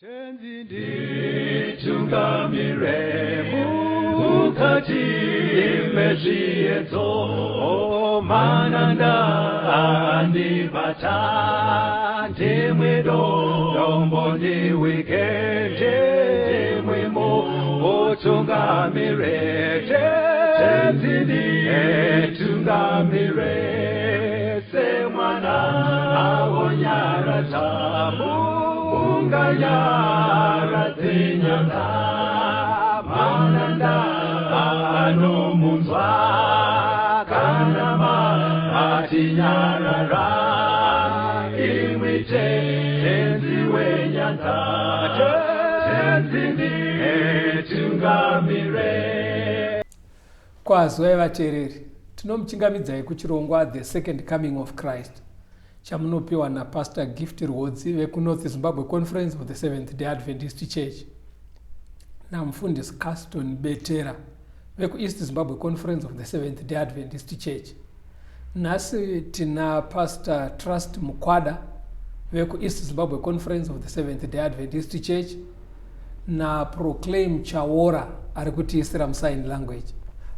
Tenzi nditungamire mukati mezviedzo, mananda andibata, ndimwe dombo ndiwike, ndimwe mutungamire. Tenzi nditungamire semwana awonyaradza munganyaradze nyanga, mananda anomunzwa kana matinyarara, imwi Tenzi wenyanza, Tenzi nditungamire. Kwazwai vateereri, tinomuchingamidzai kuchirongwa The Second Coming of Christ chamunopiwa naPastor Gift Rwodzi vekuNorth Zimbabwe Conference of the Seventh Day Adventist Church namufundisi Caston Betera vekuEast Zimbabwe Conference of the Seventh Day Adventist Church. Nhasi tina Pastor Trust Mukwada vekuEast Zimbabwe Conference of the Seventh Day Adventist Church naProclaim Chaora ari kutiisira musign language.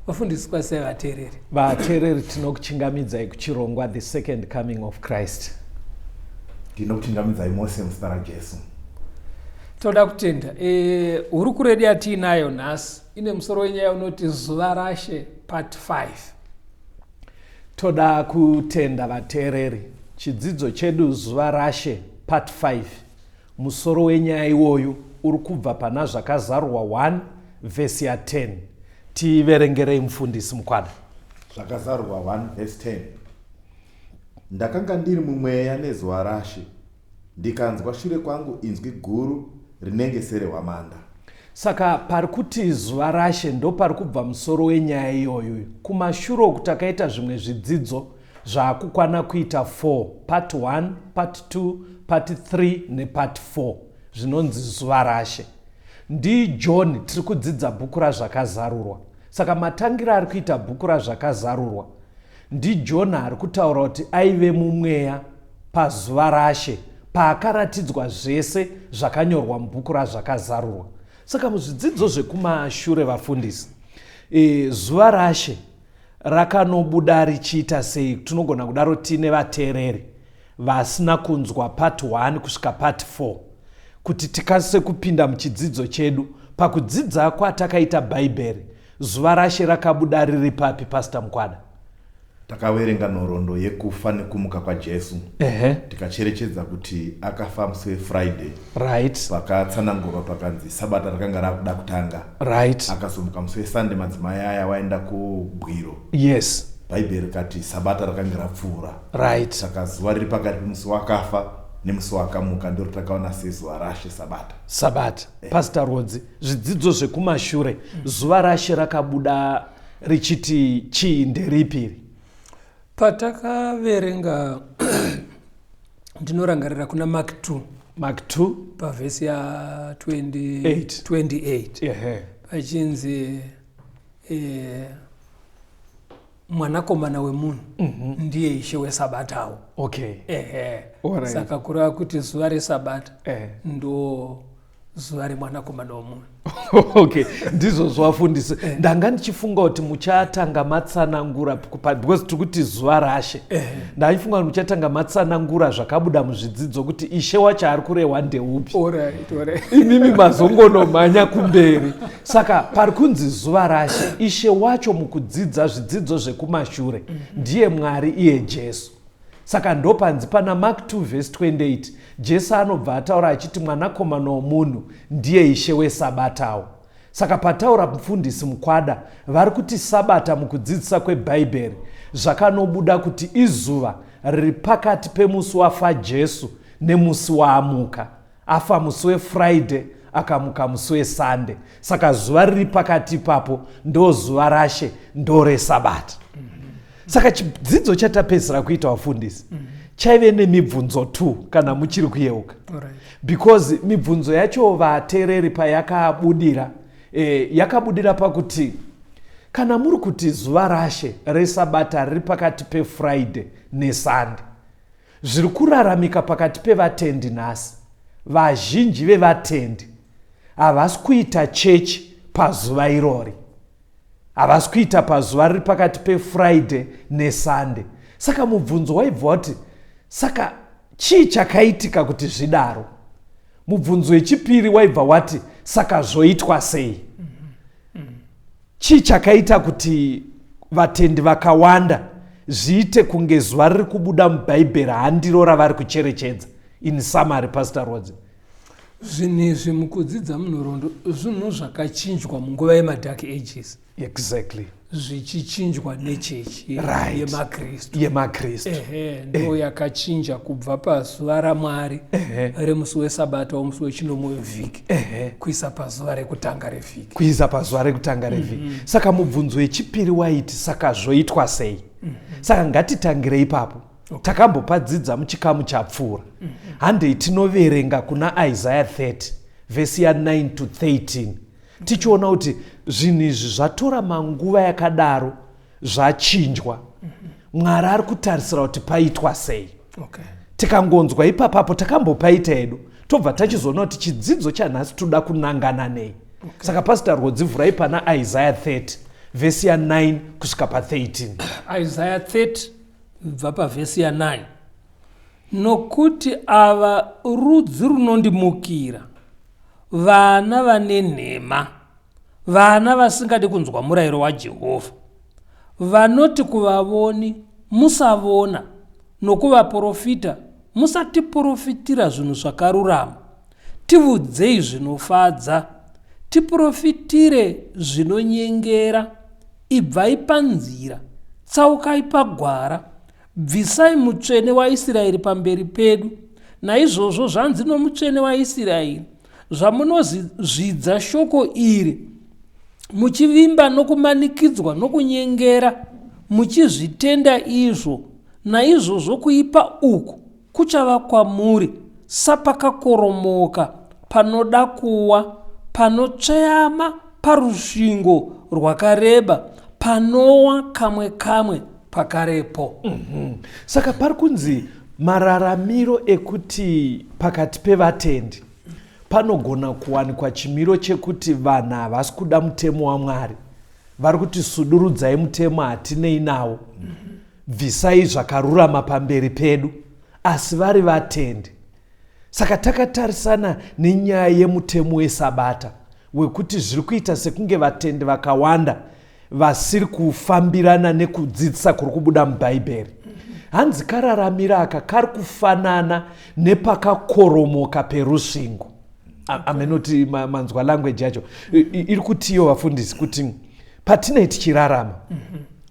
Vafundisi, kwazisai vateereri. Vateereri, tinokuchingamidzai kuchirongwa The Second Coming of Christ. Ndinokuchingamidzai mose muzita raJesu. Toda kutenda. Hurukuro yedu yatiinayo nhasi ine musoro wenyaya unoti Zuva raShe Part 5. Toda kutenda vateereri. Chidzidzo chedu Zuva raShe Part 5, musoro wenyaya iwoyu uri kubva pana Zvakazarurwa 1 vhesi ya10. Tiverengerei, mufundisi Mukwada. Zvakazarurwa 1 vhesi 10: Ndakanga ndiri mumweya nezuva raShe, ndikanzwa shure kwangu inzwi guru rinenge serehwamanda. Saka pari kuti zuva raShe ndo pari kubva musoro wenyaya iyoyo. Kumashure uku takaita zvimwe zvidzidzo zvaakukwana kuita 4, part 1, part 2, part 3 nepart 4, zvinonzi zuva raShe. NdiJohn tiri kudzidza bhuku raZvakazarurwa. Saka matangiro ari kuita bhuku raZvakazarurwa, ndiJohn ari kutaura kuti aive mumweya pazuva raShe paakaratidzwa zvese zvakanyorwa mubhuku raZvakazarurwa. Saka muzvidzidzo zvekumashure, vafundisi, zuva raShe rakanobuda richiita sei? Tinogona kudaro tiine vateereri vasina kunzwa part 1 kusvika part 4, kuti tikasise kupinda muchidzidzo chedu. Pakudzidza kwatakaita Bhaibheri, zuva raShe rakabuda riri papi, Pastor Mukwada? Takaverenga nhoroondo yekufa nekumuka kwaJesu, tikacherechedza kuti akafa musi weFriday. Pakatsanangurwa pakanzi Sabata rakanga rakuda kutanga. Akazomuka musi weSunday, madzimai aya waenda kubwiro. Bhaibheri rikati Sabata rakanga rapfuura. Saka zuva riri pakati pemusi wakafa nemusi wakamuka ndiro takaona sezuva raShe, Sabata. Sabata. Pastor Rodzi, zvidzidzo zvekumashure, zuva raShe rakabuda richiti chii, nderipiri? Patakaverenga, ndinorangarira kuna Mark 2. Mark 2. Pavhesi ya28 28, pachinzi mwanakomana wemunhu ndiye ishe wesabatawo. Ehe. Saka kureva kuti zuva resabata ndo zuva remwanakomana womunhu. Okay, ndizvo zvavafundisi. Ndanga ndichifunga kuti muchatanga matsanangura, because tiri kuti zuva raShe, ndaifunga kuti muchatanga matsanangura zvakabuda muzvidzidzo kuti ishe wacho ari kurehwa ndeupi. Imimi mazongonomhanya kumberi. Saka pari kunzi zuva raShe, ishe wacho mukudzidza zvidzidzo zvekumashure ndiye Mwari iye Jesu. Saka ndopanzi pana Mark 2 vhesi 28, Jesu anobva ataura achiti mwanakomana womunhu ndiye ishe wesabatawo. Saka pataura mufundisi Mukwada, vari kuti Sabata mukudzidzisa kweBhaibheri zvakanobuda kuti izuva riri pakati pemusi wafa Jesu nemusi waamuka. Afa musi weFriday, akamuka musi weSunday. Saka zuva riri pakati ipapo ndo zuva raShe, ndo reSabata. Saka chidzidzo chatapedzisira kuita, vafundisi, chaive nemibvunzo 2, kana muchiri kuyeuka. Because mibvunzo yacho, vateereri, payakabudira, yakabudira pakuti kana muri kuti zuva raShe reSabata riri pakati peFriday neSunday, zviri kuraramika pakati pevatendi nhasi. Vazhinji vevatendi havasi kuita chechi pazuva irori, havasi kuita pazuva riri pakati peFriday neSunday. Saka mubvunzo waibva wati, saka chii chakaitika kuti zvidaro? Mubvunzo wechipiri waibva wati, saka zvoitwa sei? Chii chakaita kuti vatendi vakawanda zviite kunge zuva riri kubuda muBhaibheri handiro ravari kucherechedza? In summary, Pastor Rodzi. Zvinhu izvi mukudzidza munhoroondo zvinhu zvakachinjwa munguva yemadark ages. Zvichichinjwa nechechi yemaKristu. YemaKristu. Ehe, ndo yakachinja kubva pazuva raMwari remusi weSabata womusi wechinomwe wevhiki kuisa pazuva rekutanga revhiki. Kuisa pazuva rekutanga revhiki. Saka mubvunzo wechipiri waiti, saka zvoitwa sei? Saka ngatitangire ipapo. Takambopadzidza muchikamu chapfuura. Handei tinoverenga kuna Isaiah 30 vhesi ya9 to 13, tichiona kuti zvinhu izvi zvatora manguva yakadaro zvachinjwa. Mwari ari kutarisira kuti paitwa sei? Tikangonzwa ipapapo, takambopaita hedu, tobva tachizoona kuti chidzidzo chanhasi toda kunangana nei. Saka Pastor Rwodzi, vhurai pana Isaiah 30 vhesi ya9 kusvika pa13. Isaiah 30 kubva pavhesi ya9. Nokuti ava rudzi runondimukira, vana vane nhema, vana vasingadi kunzwa murayiro waJehovha. Vanoti kuvavoni, "Musavona," nokuvaprofita, "Musatiprofitira zvinhu zvakarurama. Tivudzei zvinofadza, tiprofitire zvinonyengera. Ibvai panzira, tsaukai pagwara, bvisai Mutsvene waIsraeri pamberi pedu." Naizvozvo zvanzi noMutsvene waIsraeri: "Zvamunozvidza shoko iri, muchivimba nokumanikidzwa nokunyengera, muchizvitenda izvo, naizvozvo kuipa uku kuchava kwamuri sapakakoromoka panoda kuwa, panotsveyama parusvingo rwakareba, panowa kamwe kamwe pakarepo." Saka pari kunzi mararamiro ekuti pakati pevatendi panogona kuwanikwa chimiro chekuti vanhu havasi kuda mutemo waMwari, vari kuti sudurudzai mutemo, hatinei nawo, bvisai zvakarurama pamberi pedu, asi vari vatendi. Saka takatarisana nenyaya yemutemo weSabata, wekuti zviri kuita sekunge vatendi vakawanda vasiri kufambirana nekudzidzisa kuri kubuda muBhaibheri. Hanzi kararamiro aka kari kufanana nepakakoromoka perusvingo. Amenoti manzwa language yacho iri kutiyo, vafundisi, kuti patinei tichirarama,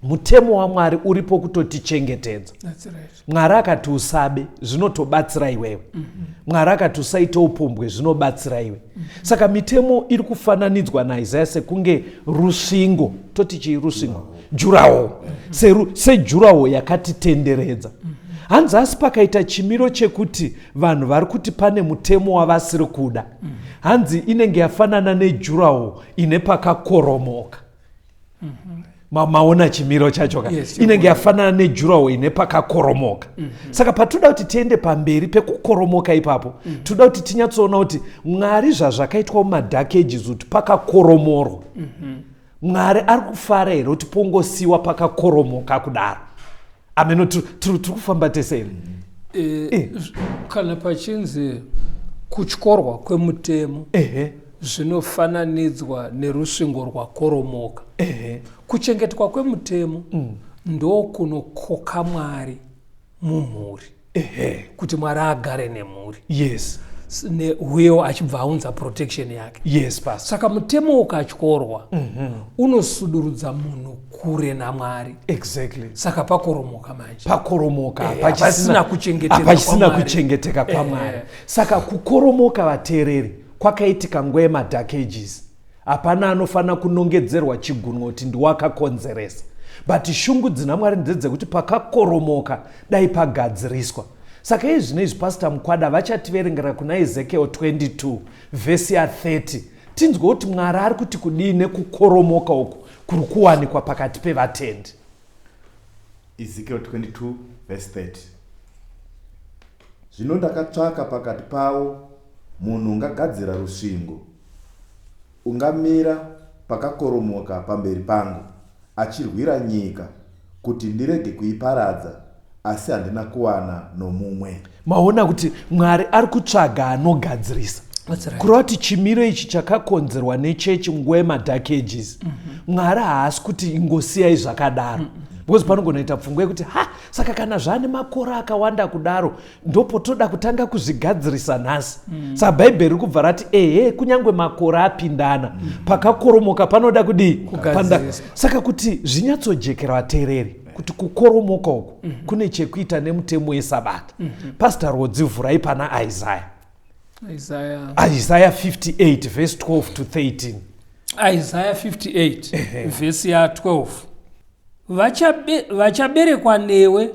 mutemo waMwari uripo kutotichengetedza. That's right. Mwari akati usabe, zvinotobatsira iwewe. Mwari akati usaite upombwe, zvinobatsira iwe. Saka mitemo iri kufananidzwa naIsaya sekunge rusvingo, toti chii rusvingo? Durawall. Sedurawall yakatitenderedza. Hanzi asi pakaita chimiro chekuti vanhu vari kuti pane mutemo wavasiri kuda, hanzi inenge yafanana nedurawall ine pakakoromoka. Maona chimiro chacho ka? Yes, inenge yafanana nedurawall ine pakakoromoka. Saka patoda kuti tiende pamberi pekukoromoka ipapo, toda kuti tinyatsoona kuti Mwari zvazvakaitwa mumadark ages kuti pakakoromorwa, Mwari ari kufara here kuti pongosiyiwa pakakoromoka kudaro? Ameno tiri kufamba tese here? Kana pachinzi kutyorwa kwemutemo zvinofananidzwa nerusvingo rwakoromoka, kuchengetwa kwemutemo ndokunokoka Mwari mumhuri, kuti Mwari agare nemhuri, uyewo achibva aunza protection yake. Yes, pastor. Saka mutemo ukatyorwa, unosudurudza munhu kure naMwari. Saka pakoromoka manje. Pakoromoka. Hapasina kuchengeteka hapachisina kwaMwari. Kuchengeteka kwaMwari. Saka kukoromoka, vateereri, kwakaitika nguva yemadark ages. Hapana anofanira kunongedzerwa chigunwe kuti ndiwakakonzeresa, but shungu dzina Mwari ndedzekuti pakakoromoka dai pagadziriswa. Saka izvi izvi, Pastor Mukwada vachativerengera kuna Ezekiel 22 vhesi ya30, tinzwe kuti Mwari ari kuti kudii nekukoromoka uku kuri kuwanikwa pakati pevatendi. Ezekiel 22 verse 30. Zvino ndakatsvaka pakati pavo. Munhu ungagadzira rusvingo, ungamira pakakoromoka pamberi pangu, achirwira nyika, kuti ndirege kuiparadza, asi handina kuwana nomumwe. Maona kuti Mwari ari kutsvaga anogadzirisa. That's right. Kureva kuti chimiro ichi chakakonzerwa nechechi munguva yemadark ages. Mwari haasi kuti ingosiyai zvakadaro. Because panogona kuita pfungwa yekuti ha, saka kana zvane makore akawanda kudaro, ndopotoda kutanga kuzvigadzirisa nhasi. Saka Bhaibheri riri kubva rati ehe, kunyange makore apindana, pakakoromoka panoda kudii? Kugadzirisa. Saka kuti zvinyatsojekera vateereri kuti kukoromoka uku kune chekuita nemutemo wesabata. Pastor Rodzi, vhurai pana Isaiah. Isaiah. Isaiah 58 verse 12 to 13. Isaiah 58 vhesi ya 12. Vachaberekwa newe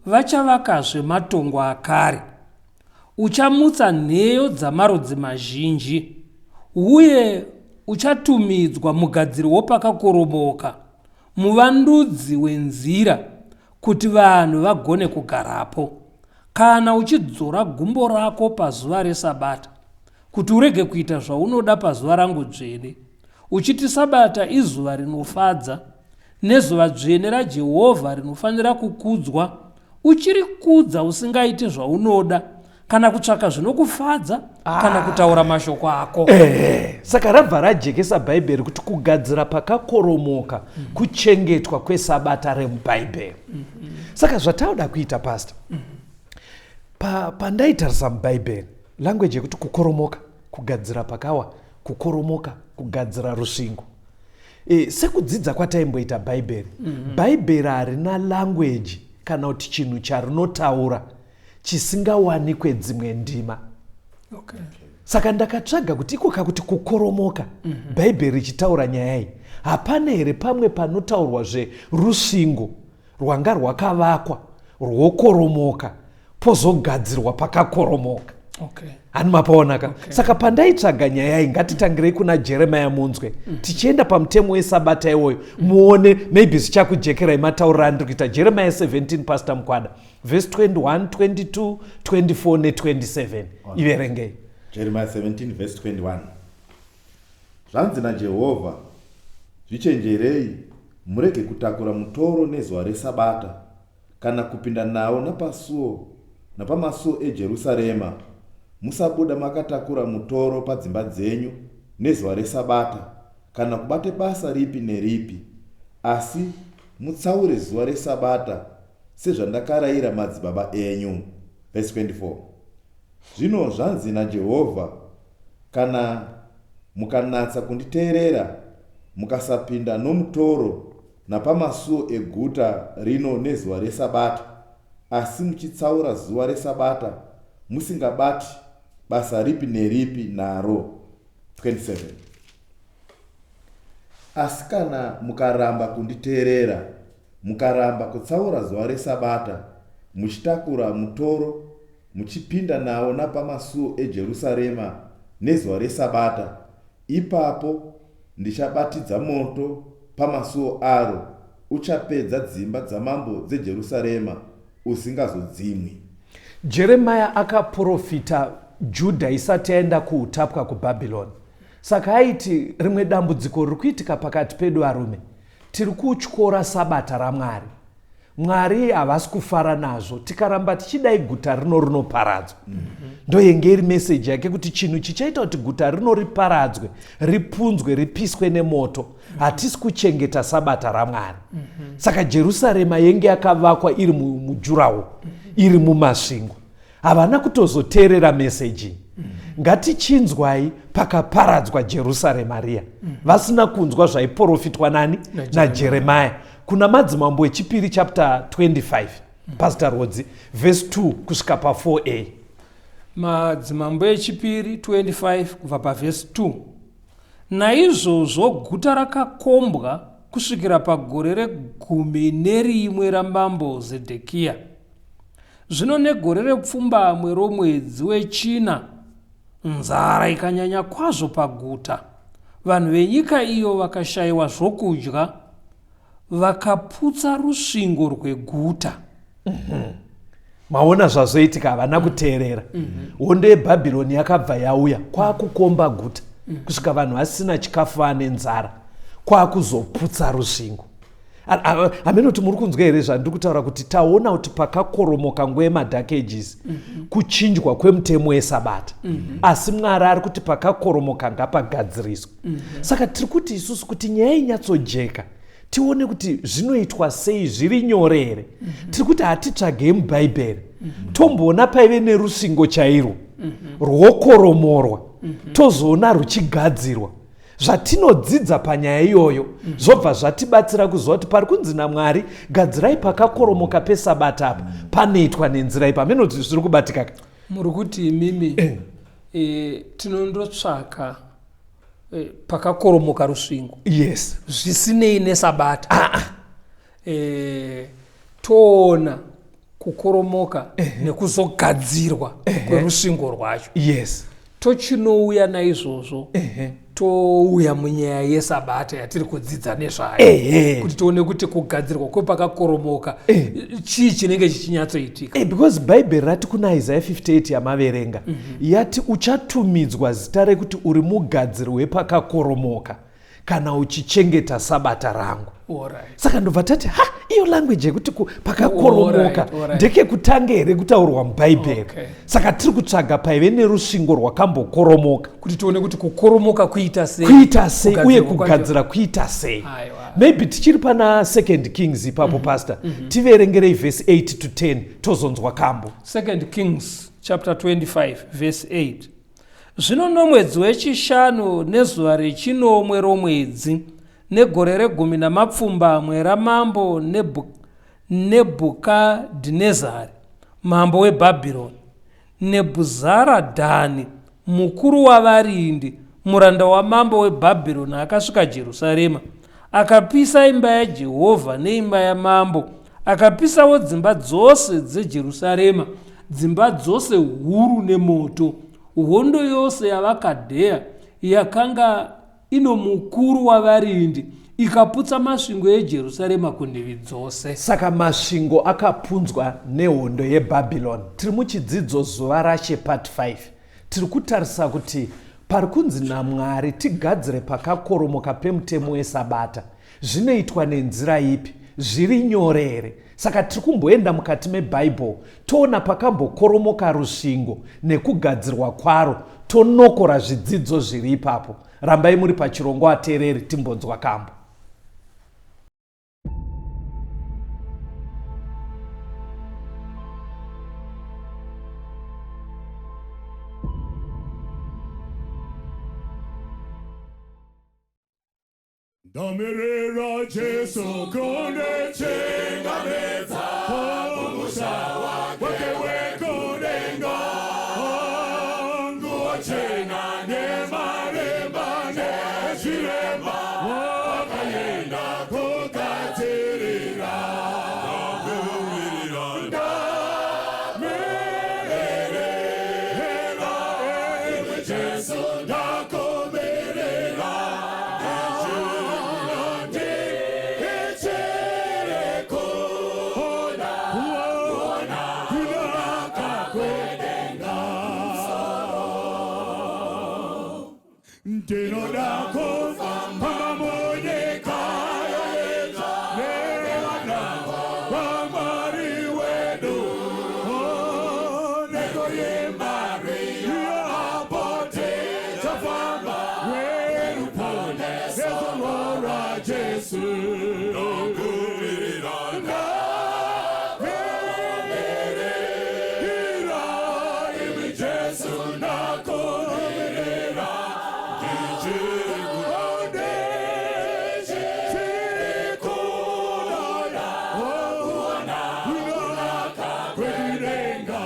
vachavakazve matongo akare. Uchamutsa nheyo dzamarudzi mazhinji, uye uchatumidzwa mugadziri wopakakoromoka, muvandudzi wenzira, kuti vanhu vagone kugarapo. Kana uchidzora gumbo rako pazuva resabata, kuti urege kuita zvaunoda pazuva rangu dzvene, uchiti sabata izuva rinofadza, nezuva dzvene raJehovha rinofanira kukudzwa, uchirikudza usingaiti zvaunoda, kana kutsvaka zvinokufadza, kana kutaura mashoko ako. Saka rabva rajekesa Bhaibheri kuti kugadzira pakakoromoka kuchengetwa kwesabata remubhaibheri. Saka zvatauda kuita, Pastor, pandaitarisa mubhaibheri language yekuti kukoromoka, kugadzira pakawa, kukoromoka, kugadzira rusvingo, sekudzidza kwataimboita Bhaibheri, Bhaibheri harina language kana kuti chinhu charinotaura chisingawanikwe dzimwe ndima. Saka ndakatsvaga kuti ikoka kuti kukoromoka, Bhaibheri richitaura nyaya iyi, hapana here pamwe panotaurwa zverusvingo rwanga rwakavakwa rwokoromoka, pozogadzirwa pakakoromoka? Hani mapaonaka? Saka pandaitsvaga nyaya iyi, ngatitangirei kuna Jeremia munzwe, tichienda pamutemo wesabata iwoyo, muone maybe zvichakujekerai matauriro andiri kuita. Jeremia 17, Pastor Mukwada, verse 21, 22, 24 ne27, iverengei. Jeremiah 17 verse 21. Zvanzi naJehovha, zvichenjerei murege kutakura mutoro nezuva resabata, kana kupinda nawo napasuo napamasuo eJerusarema. Musabuda makatakura mutoro padzimba dzenyu nezuva resabata, kana kubate basa ripi neripi, asi mutsaure zuva resabata sezvandakarayira madzibaba enyu. Verse 24. Zvino zvanzi naJehovha, kana mukanatsa kunditeerera, mukasapinda nomutoro napamasuo eguta rino nezuva resabata, asi muchitsaura zuva resabata, musingabati basa ripi neripi naro. 27 Asi kana mukaramba kunditeerera, mukaramba kutsaura zuva resabata, muchitakura mutoro muchipinda nawo napamasuo eJerusarema nezuva resabata, ipapo ndichabatidza moto pamasuo aro, uchapedza dzimba dzamambo dzeJerusarema, usingazodzimwi. Jeremia akaprofita Judha isati yaenda kuutapwa kuBhabhironi. Saka aiti rimwe dambudziko riri kuitika pakati pedu varume, tiri kutyora sabata raMwari. Mwari havasi kufara nazvo, tikaramba tichidai guta rino rinoparadzwa. Ndoyenge iri meseji yake kuti chinhu chichaita kuti guta rino riparadzwe, ripunzwe, ripiswe nemoto, hatisi kuchengeta sabata raMwari. Saka Jerusarema yenge yakavakwa iri mujurawo, iri mumasvingo. Havana kutozoteerera meseji. Ngatichinzwai pakaparadzwa Jerusarema riya, vasina kunzwa zvaiprofitwa nani? NaJeremia. Kuna Madzimambo echipiri chapter 25, Pastor Rodzi, verse 2 kusvika pa4a. Madzimambo echipiri 25 kubva pavhesi 2. Naizvozvo guta rakakombwa kusvikira pagore re11 ramambo Zedhekiya. Zvino negore repfumbamwe romwedzi wechina, nzara ikanyanya kwazvo paguta. Vanhu venyika iyo vakashayiwa zvokudya, vakaputsa rusvingo rweguta. Maona zvazoitika, havana kuteerera. Hondo yeBhabhironi yakabva yauya kwakukomba guta kusvika vanhu vasina chikafu, vane nzara, kwakuzoputsa rusvingo. Hamene kuti muri kunzwa here zvandiri kutaura, kuti taona kuti pakakoromoka nguva yemadark ages kuchinjwa kwemutemo wesabata, asi Mwari ari kuti pakakoromoka ngapagadziriswe. Saka tiri kuti isusu kuti nyaya inyatsojeka, tione kuti zvinoitwa sei, zviri nyore here. Tiri kuti hatitsvagei muBhaibheri, tomboona paive nerusvingo chairwo rwokoromorwa, tozoona ruchigadzirwa. Zvatinodzidza panyaya iyoyo zvobva zvatibatsira kuziva kuti pari kunzi naMwari gadzirai pakakoromoka pesabata apa, panoitwa nenzira ipa. Hamene kuti zviri kubatika ka? Muri kuti imimi tinondotsvaka pakakoromoka rusvingo? Yes. Zvisinei nesabata, toona kukoromoka nekuzogadzirwa kwerusvingo rwacho. Yes. Tochinouya naizvozvo, touya munyaya yesabata yatiri kudzidza nezvayo, kuti tione kuti kugadzirwa kwepakakoromoka chii chinenge chichinyatsoitika. Because Bhaibheri rati kuna Isaya 58 yamaverenga, yati uchatumidzwa zita rekuti uri mugadziri wepakakoromoka kana uchichengeta sabata rangu. Saka ndobva tati, ha, iyo language yekuti pakakoromoka ndekekutanga here kutaurwa muBhaibheri? Saka tiri kutsvaga paive nerusvingo rwakambokoromoka, kuti tione kuti kukoromoka kuita sei, kuita sei, uye kugadzirwa kwacho. Kugadzira kuita sei. Aiwa. Maybe tichiri pana Second Kings ipapo, pastor, tiverengerei vhesi 8 to 10, tozonzwa kambo. Second Kings chapter 25 verse 8. Zvino nomwedzi wechishanu, nezuva rechinomwe romwedzi, negore regumi namapfumbamwe ramambo Nebhukadhinezari mambo weBhabhironi, Nebhuzaradhani mukuru wavarindi, muranda wamambo weBhabhironi, akasvika Jerusarema, akapisa imba yaJehovha neimba yamambo, akapisawo dzimba dzose dzeJerusarema, dzimba dzose huru nemoto. Hondo yose yavaKadheya yakanga ino mukuru wavarindi ikaputsa masvingo eJerusarema kunhivi dzose. Saka masvingo akapunzwa nehondo yeBhabhironi. Tiri muchidzidzo Zuva Rashe part 5. Tiri kutarisa kuti pari kunzi naMwari tigadzire pakakoromoka pemutemo wesabata, zvinoitwa nenzira ipi, zviri nyore here? Saka tiri kumboenda mukati meBhaibheri, toona pakambokoromoka rusvingo nekugadzirwa kwaro, tonokora zvidzidzo zviri ipapo. Rambai muri pachirongwa, ateereri. Timbonzwa kambo. Ndamirira Jesu kundichingamidza kumusha wake wekudenga, nguo chena nemarimba nezviremba, wakaenda kugadzirira. Ndamirira iwe Jesu, ndakumirira, ndichiri kuda kuona kunaka kwedenga. Ndinoda kufamba munyika nevana vaMwari wedu, nekuimba apo tichafamba weruponeso rwaJesu. Ndakumirira imi Jesu, ndakumirira, ndichiri kuda kuona kunaka kwedenga.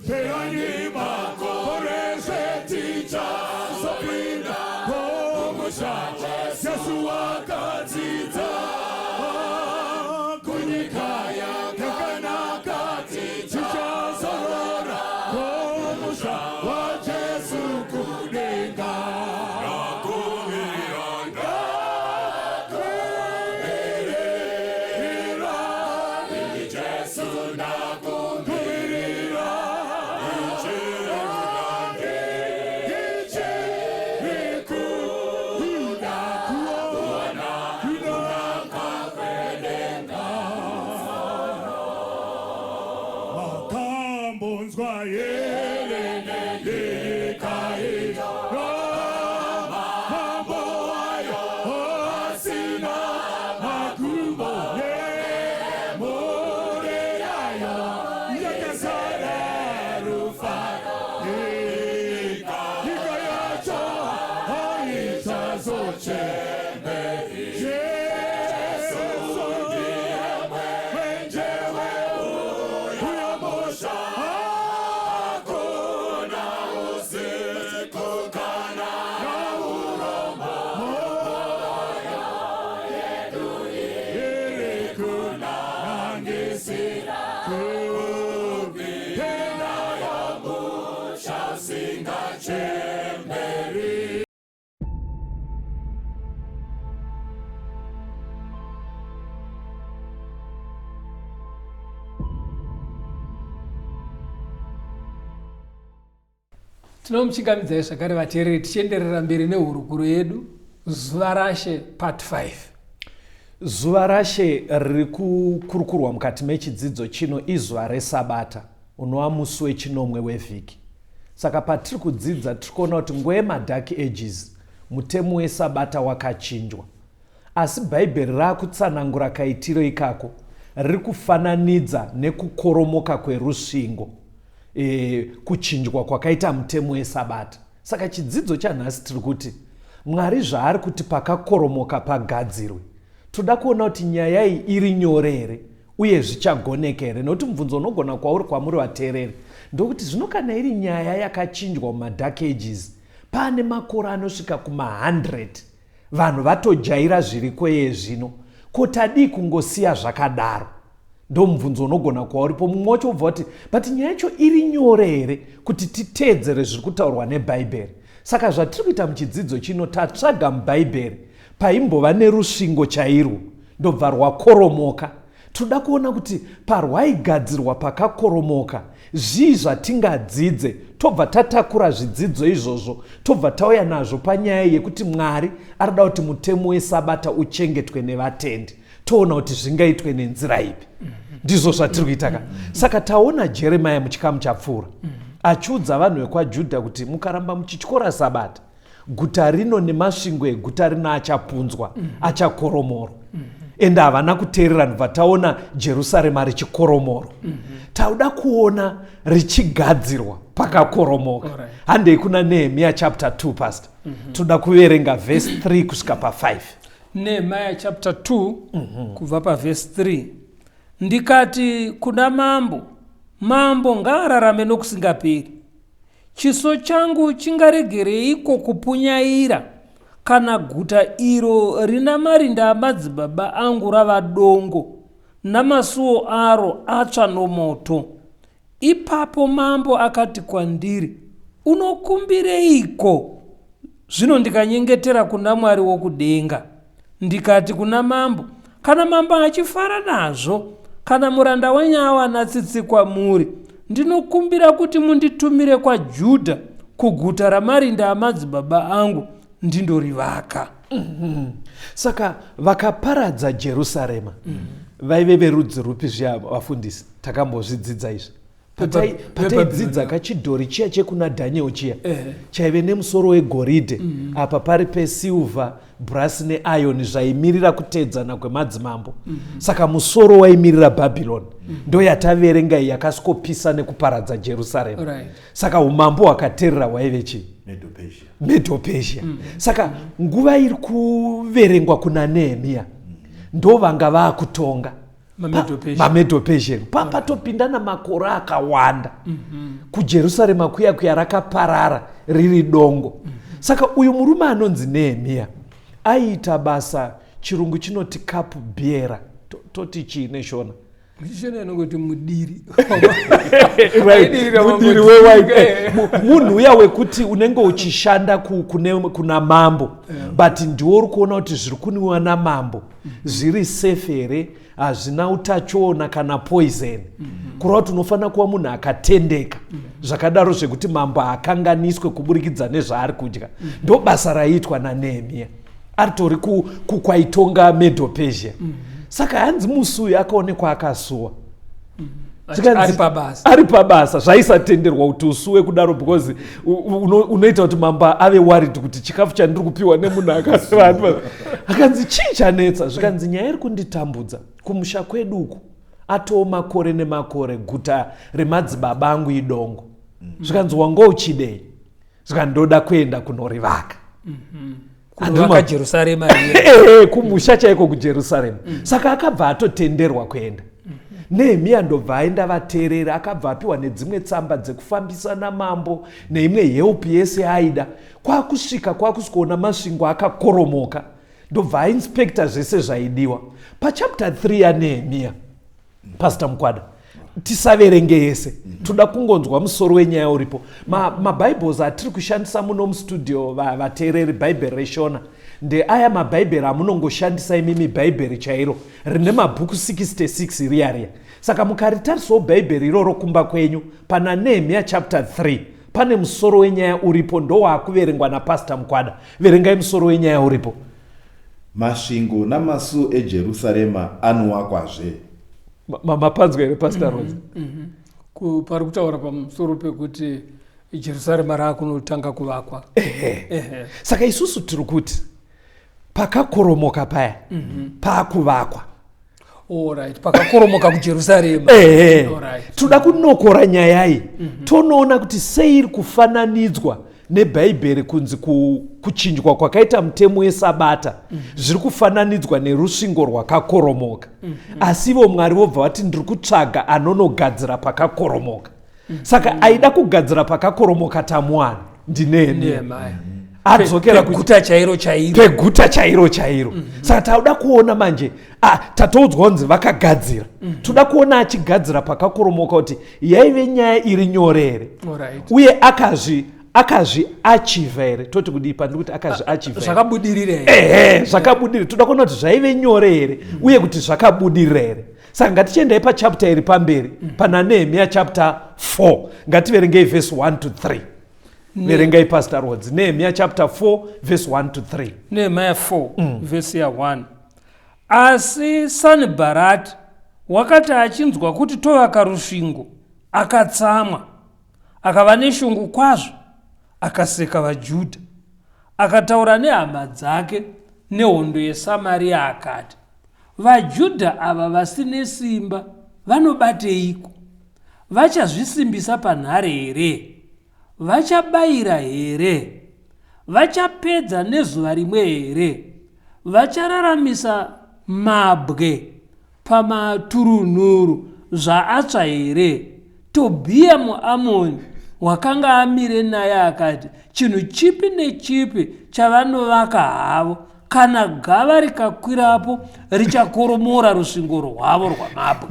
Peranyi makore tichazopinda kumusha, Jesu wakadzidza, kunyika yakanaka tichazorora kumusha waJesu kudenga. Ndakumirira Tinomuchingamidzai zvakare vateereri tichienderera mberi nehurukuro yedu zuva rashe part 5. Zuva rashe riri kukurukurwa mukati mechidzidzo chino izuva resabata unova musi wechinomwe wevhiki. Saka patiri kudzidza tiri kuona kuti nguva yemadark ages mutemo wesabata wakachinjwa. Asi Bhaibheri raakutsanangura kaitiro ikako riri kufananidza nekukoromoka kwerusvingo. E, kuchinjwa kwakaita mutemo wesabata. Saka chidzidzo chanhasi tiri kuti Mwari zvaari kuti pakakoromoka pagadzirwe. Toda kuona kuti nyaya iyi iri nyore here uye zvichagoneka here, nokuti mubvunzo unogona kwauri kwamuri vateereri ndokuti zvino kana iri nyaya yakachinjwa mumadark ages paane makore anosvika kuma100 vanhu vatojaira zviriko iye zvino, ko tadii kungosiya zvakadaro? Ndomubvunzo unogona kuva uripo. Mumwe wacho wobva wati but nyaya yacho iri nyore here kuti titeedzere zviri kutaurwa nebhaibheri? Saka zvatiri kuita muchidzidzo chino, tatsvaga mubhaibheri paimbova nerusvingo chairwo ndobva rwakoromoka. Toda kuona kuti parwaigadzirwa pakakoromoka zvii zvatingadzidze, tobva tatakura zvidzidzo izvozvo tobva tauya nazvo panyaya yekuti Mwari arikuda kuti mutemo wesabata uchengetwe nevatendi. Toona kuti zvingaitwe nenzira ipi. Ndizvo zvatiri kuita ka. Saka taona Jeremiah muchikamu chapfuura achiudza vanhu vekwaJudha kuti mukaramba muchityora sabata, guta rino nemasvingo eguta rino achapunzwa, achakoromorwa. Ende havana kuteerera, ndobva taona Jerusarema richikoromorwa. Tauda kuona richigadzirwa pakakoromoka. Handei kuna Nehemiah chapter 2 pastor. Toda kuverenga verse 3 kusvika pa5. Nehemiah chapter 2 kubva pavhesi 3. Ndikati kuna mambo, mambo ngaararame nokusingaperi. Chiso changu chingaregereiko kupunyaira kana guta iro rina marinda amadzibaba angu rava dongo, namasuo aro atsva nomoto? Ipapo mambo akati kwandiri, unokumbireiko? Zvino ndikanyengetera kuna Mwari wokudenga. Ndikati kuna mambo, kana mambo achifara nazvo, kana muranda wenyu awana tsitsi kwamuri, ndinokumbira kuti munditumire kwaJudha, kuguta ramarinda amadzibaba angu, ndindorivaka. Saka vakaparadza Jerusarema vaive verudzi rupi zviya vafundisi? Takambozvidzidza izvi. Pataidzidza kachidhori chiya chekuna Daniel chiya chaive nemusoro wegoridhe, apa pari pesilver, brass neiron zvaimirira kuteedzana kwemadzimambo. Saka musoro waimirira Babylon, ndo yataverenga iyi yakasvikopisa nekuparadza Jerusarema. Saka umambo hwakaterera hwaive chii? Medo-Persia. Saka nguva iri kuverengwa kuna Nehemiah ndo vanga vaakutonga maMedo-Persian. Patopinda namakore akawanda kuJerusarema kuya kuya rakaparara riri dongo. Saka uyu murume anonzi Nehemiah aiita basa, chirungu chinoti cup bearer, toti chii neshona? Shona inongoti mudiri. Mudiri wewaini. Munhu uya wekuti unenge uchishanda kuna mambo, but ndiwo uri kuona kuti zviri kunwiwa namambo zviri safe here, hazvina utachiona kana poison. Kureva kuti unofanira kuva munhu akatendeka zvakadaro zvekuti mambo haakanganiswe kuburikidza nezvaari kudya. Ndo basa raiitwa naNehemiah, aritori kwaitonga Medo-Persia. Saka hanzi musi uyu akaonekwa akasuwa. Ari pabasa. Ari pabasa. Zvaisatenderwa kuti usuwe kudaro because unoita kuti mambo ave worried kuti chikafu chandiri kupiwa nemunhu akasivani. Akanzi chii chanetsa? Zvikanzi nyaya iri kunditambudza kumusha kwedu uku atoo makore nemakore guta remadzibaba angu idongo. Zvikanzi wanga uchidei? Zvikanzi ndoda kuenda kunorivaka. Kunovaka Jerusarema riye. Kumusha chaiko kuJerusarema. Saka akabva atotenderwa kuenda. Nehemia ndobva aenda vateereri, akabva apiwa nedzimwe tsamba dzekufambisa namambo neimwe help yese aida. Kwakusvika kwakusvikoona masvingo akakoromoka, ndobva ainspecta zvese zvaidiwa. Pachapter 3 yaNehemia, Pastor Mukwada, tisaverenge yese, toda kungonzwa musoro wenyaya uripo. MaBibles atiri kushandisa muno mustudio, vateereri, Bhaibheri reShona ndeaya mabhaibheri amunongoshandisa imimi, bhaibheri chairo rine mabhuku 66 riya riya. Saka mukaritarisawo bhaibheri iroro kumba kwenyu, pana Nehemia chapter 3 pane musoro wenyaya uripo, ndowaakuverengwa naPastor Mukwada. Verengai musoro wenyaya uripo. Masvingo namasuo eJerusarema anowakwazve. Mapanzwa here, Pastor Rose? Pari kutaura pamusoro pekuti Jerusarema raakunotanga kuvakwa. Ehe. Saka isusu tiri kuti pakakoromoka paya paakuvakwa. Alright, pakakoromoka kuJerusarema. Ehe. Toda kunokora nyaya iyi, tonoona kuti sei iri kufananidzwa nebhaibheri kunzi kuchinjwa kwakaita mutemo wesabata zviri kufananidzwa nerusvingo rwakakoromoka, asi ivo Mwari vobva vati ndiri kutsvaga anonogadzira pakakoromoka. Saka aida kugadzira pakakoromoka tamuwana ndiNehemia. Nehemia. Adzokera Peguta chairo chairo. Peguta chairo chairo. Saka tauda kuona manje, tatoudzwa kunzi vakagadzira. Toda kuona achigadzira pakakoromoka kuti yaive nyaya iri nyore here, uye akazvi achieve here. Toti kudii pandiri kuti akazvi achieve here? Zvakabudirira here? Ehe, zvakabudirira. Toda kuona kuti zvaive nyore here uye kuti zvakabudirira here. Saka ngatichiendai pachapter iri pamberi, pana Nehemia chapter 4, ngativerengei verse 1 to 3. Verengai, Pastor Rhodes, Nehemia chapter 4 verse 1 to 3. Nehemia 4 vhesi ya1. Asi Sanibharati wakati achinzwa kuti tovaka rusvingo, akatsamwa, akava neshungu kwazvo, akaseka vaJudha. Akataura nehama dzake nehondo yeSamaria akati, vaJudha ava vasine simba vanobateiko? Vachazvisimbisa panhare here? Vachabayira here? Vachapedza nezuva rimwe here? Vachararamisa mabwe pamaturunhuru zvaatsva here? Tobhiya muAmoni wakanga amire naye akati, chinhu chipi nechipi chavanovaka havo, kana gava rikakwirapo, richakoromora rusvingo rwavo rwamabwe.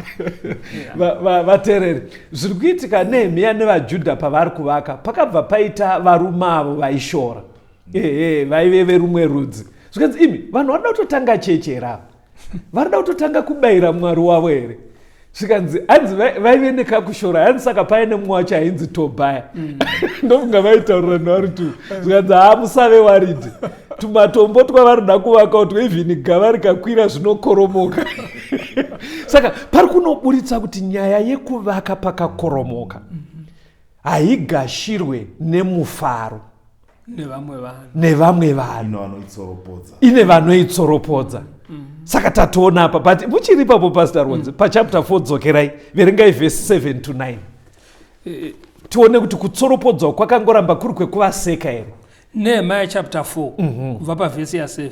Vateereri, zviri kuitika, Nehemiya nevaJudha pavari kuvaka, pakabva paita varume avo vaishora, ehe, vaive verumwe rudzi. Zvikanzi, imi vanhu varida kutotanga chechi here ava? Varida kutotanga kubayira Mwari wavo here? Zvikanzi hanzi vaive nekakushora, hanzi saka paine mumwe wacho ainzi Tobhaya. Ndofunga vaitaurira nevari tu. Zvikanzi, ha, musave worried, tumatombo twavarida kuvaka utwo, even gava rikakwira zvinokoromoka. Saka pari kunoburitsa kuti nyaya yekuvaka pakakoromoka haigashirwe nemufaro nevamwe vanhu. Nevamwe vanhu. Ino vanoitsoropodza. Ine vanoitsoropodza. Saka tatoona apa, but muchiri ipapo, Pastor Rhodes, pachapter 4 dzokerai, verengai verse 7 to 9, tione kuti kutsoropodzwa kwakangoramba kuri kwekuvaseka here. Nehemia chapter 4 kubva pavhesi ya7.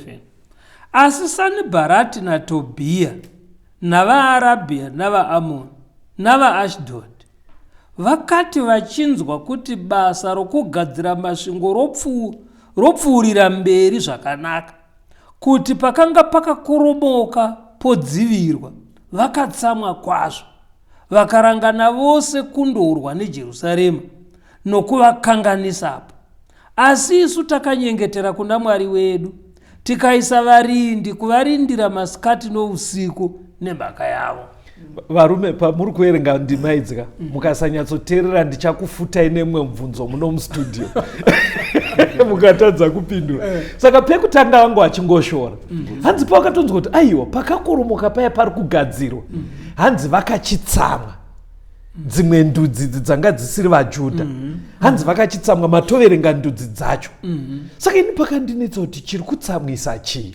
Asi Sanibharati naTobhiya navaArabhia navaAmoni navaAshdhodhi vakati vachinzwa kuti basa rokugadzira masvingo ropfuurira mberi zvakanaka, kuti pakanga pakakoromoka podzivirwa, vakatsamwa kwazvo, vakarangana vose kundorwa neJerusarema nokuvakanganisapo. Asi isu takanyengetera kuna Mwari wedu, tikaisa varindi kuvarindira masikati nousiku nemhaka yavo. Varume, pamuri kuverenga ndima idzika, mukasanyatsoteerera ndichakufutai nemumwe mubvunzo muno mustudio mukatadza kupindura. Saka pekutanga vangu vachingoshora, hanzi pavakatonzwa kuti aiwa, pakakoromoka paya pari kugadzirwa, hanzi vakachitsamwa. Dzimwe ndudzi idzi dzanga dzisiri vaJudha, hanzi vakachitsamwa. Matoverenga ndudzi dzacho. Saka ini pakandinetsa kuti chiri kutsamwisa chii?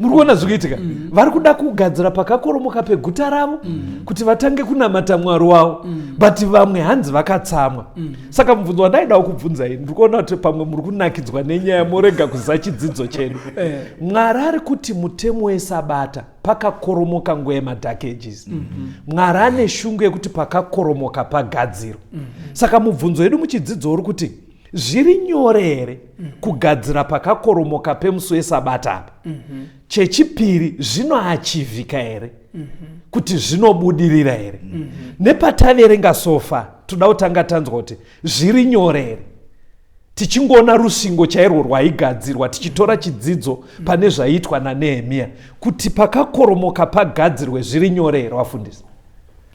Muri kuona zviri kuitika? Vari kuda kugadzira pakakoromoka peguta ravo kuti vatange kunamata Mwari wavo, but vamwe hanzi vakatsamwa. Saka mubvunzo wandaidawo kubvunza ini, ndiri kuona kuti pamwe muri kunakidzwa nenyaya morega kuziva chidzidzo chedu. Mwari ari kuti mutemo wesabata pakakoromoka nguva yemadark ages. Mwari ane shungu yekuti pakakoromoka pagadzirwa. Saka mubvunzo wedu muchidzidzo uri kuti zviri nyore here kugadzira pakakoromoka pemusi wesabata apa? Chechipiri, zvinoachivhika here, kuti zvinobudirira here? Nepataverenga so far, toda kutanga tanzwa kuti zviri nyore here, tichingoona rusvingo chairwo rwaigadzirwa, tichitora chidzidzo pane zvaiitwa naNehemiya, kuti pakakoromoka pagadzirwe, zviri nyore here, wafundisi?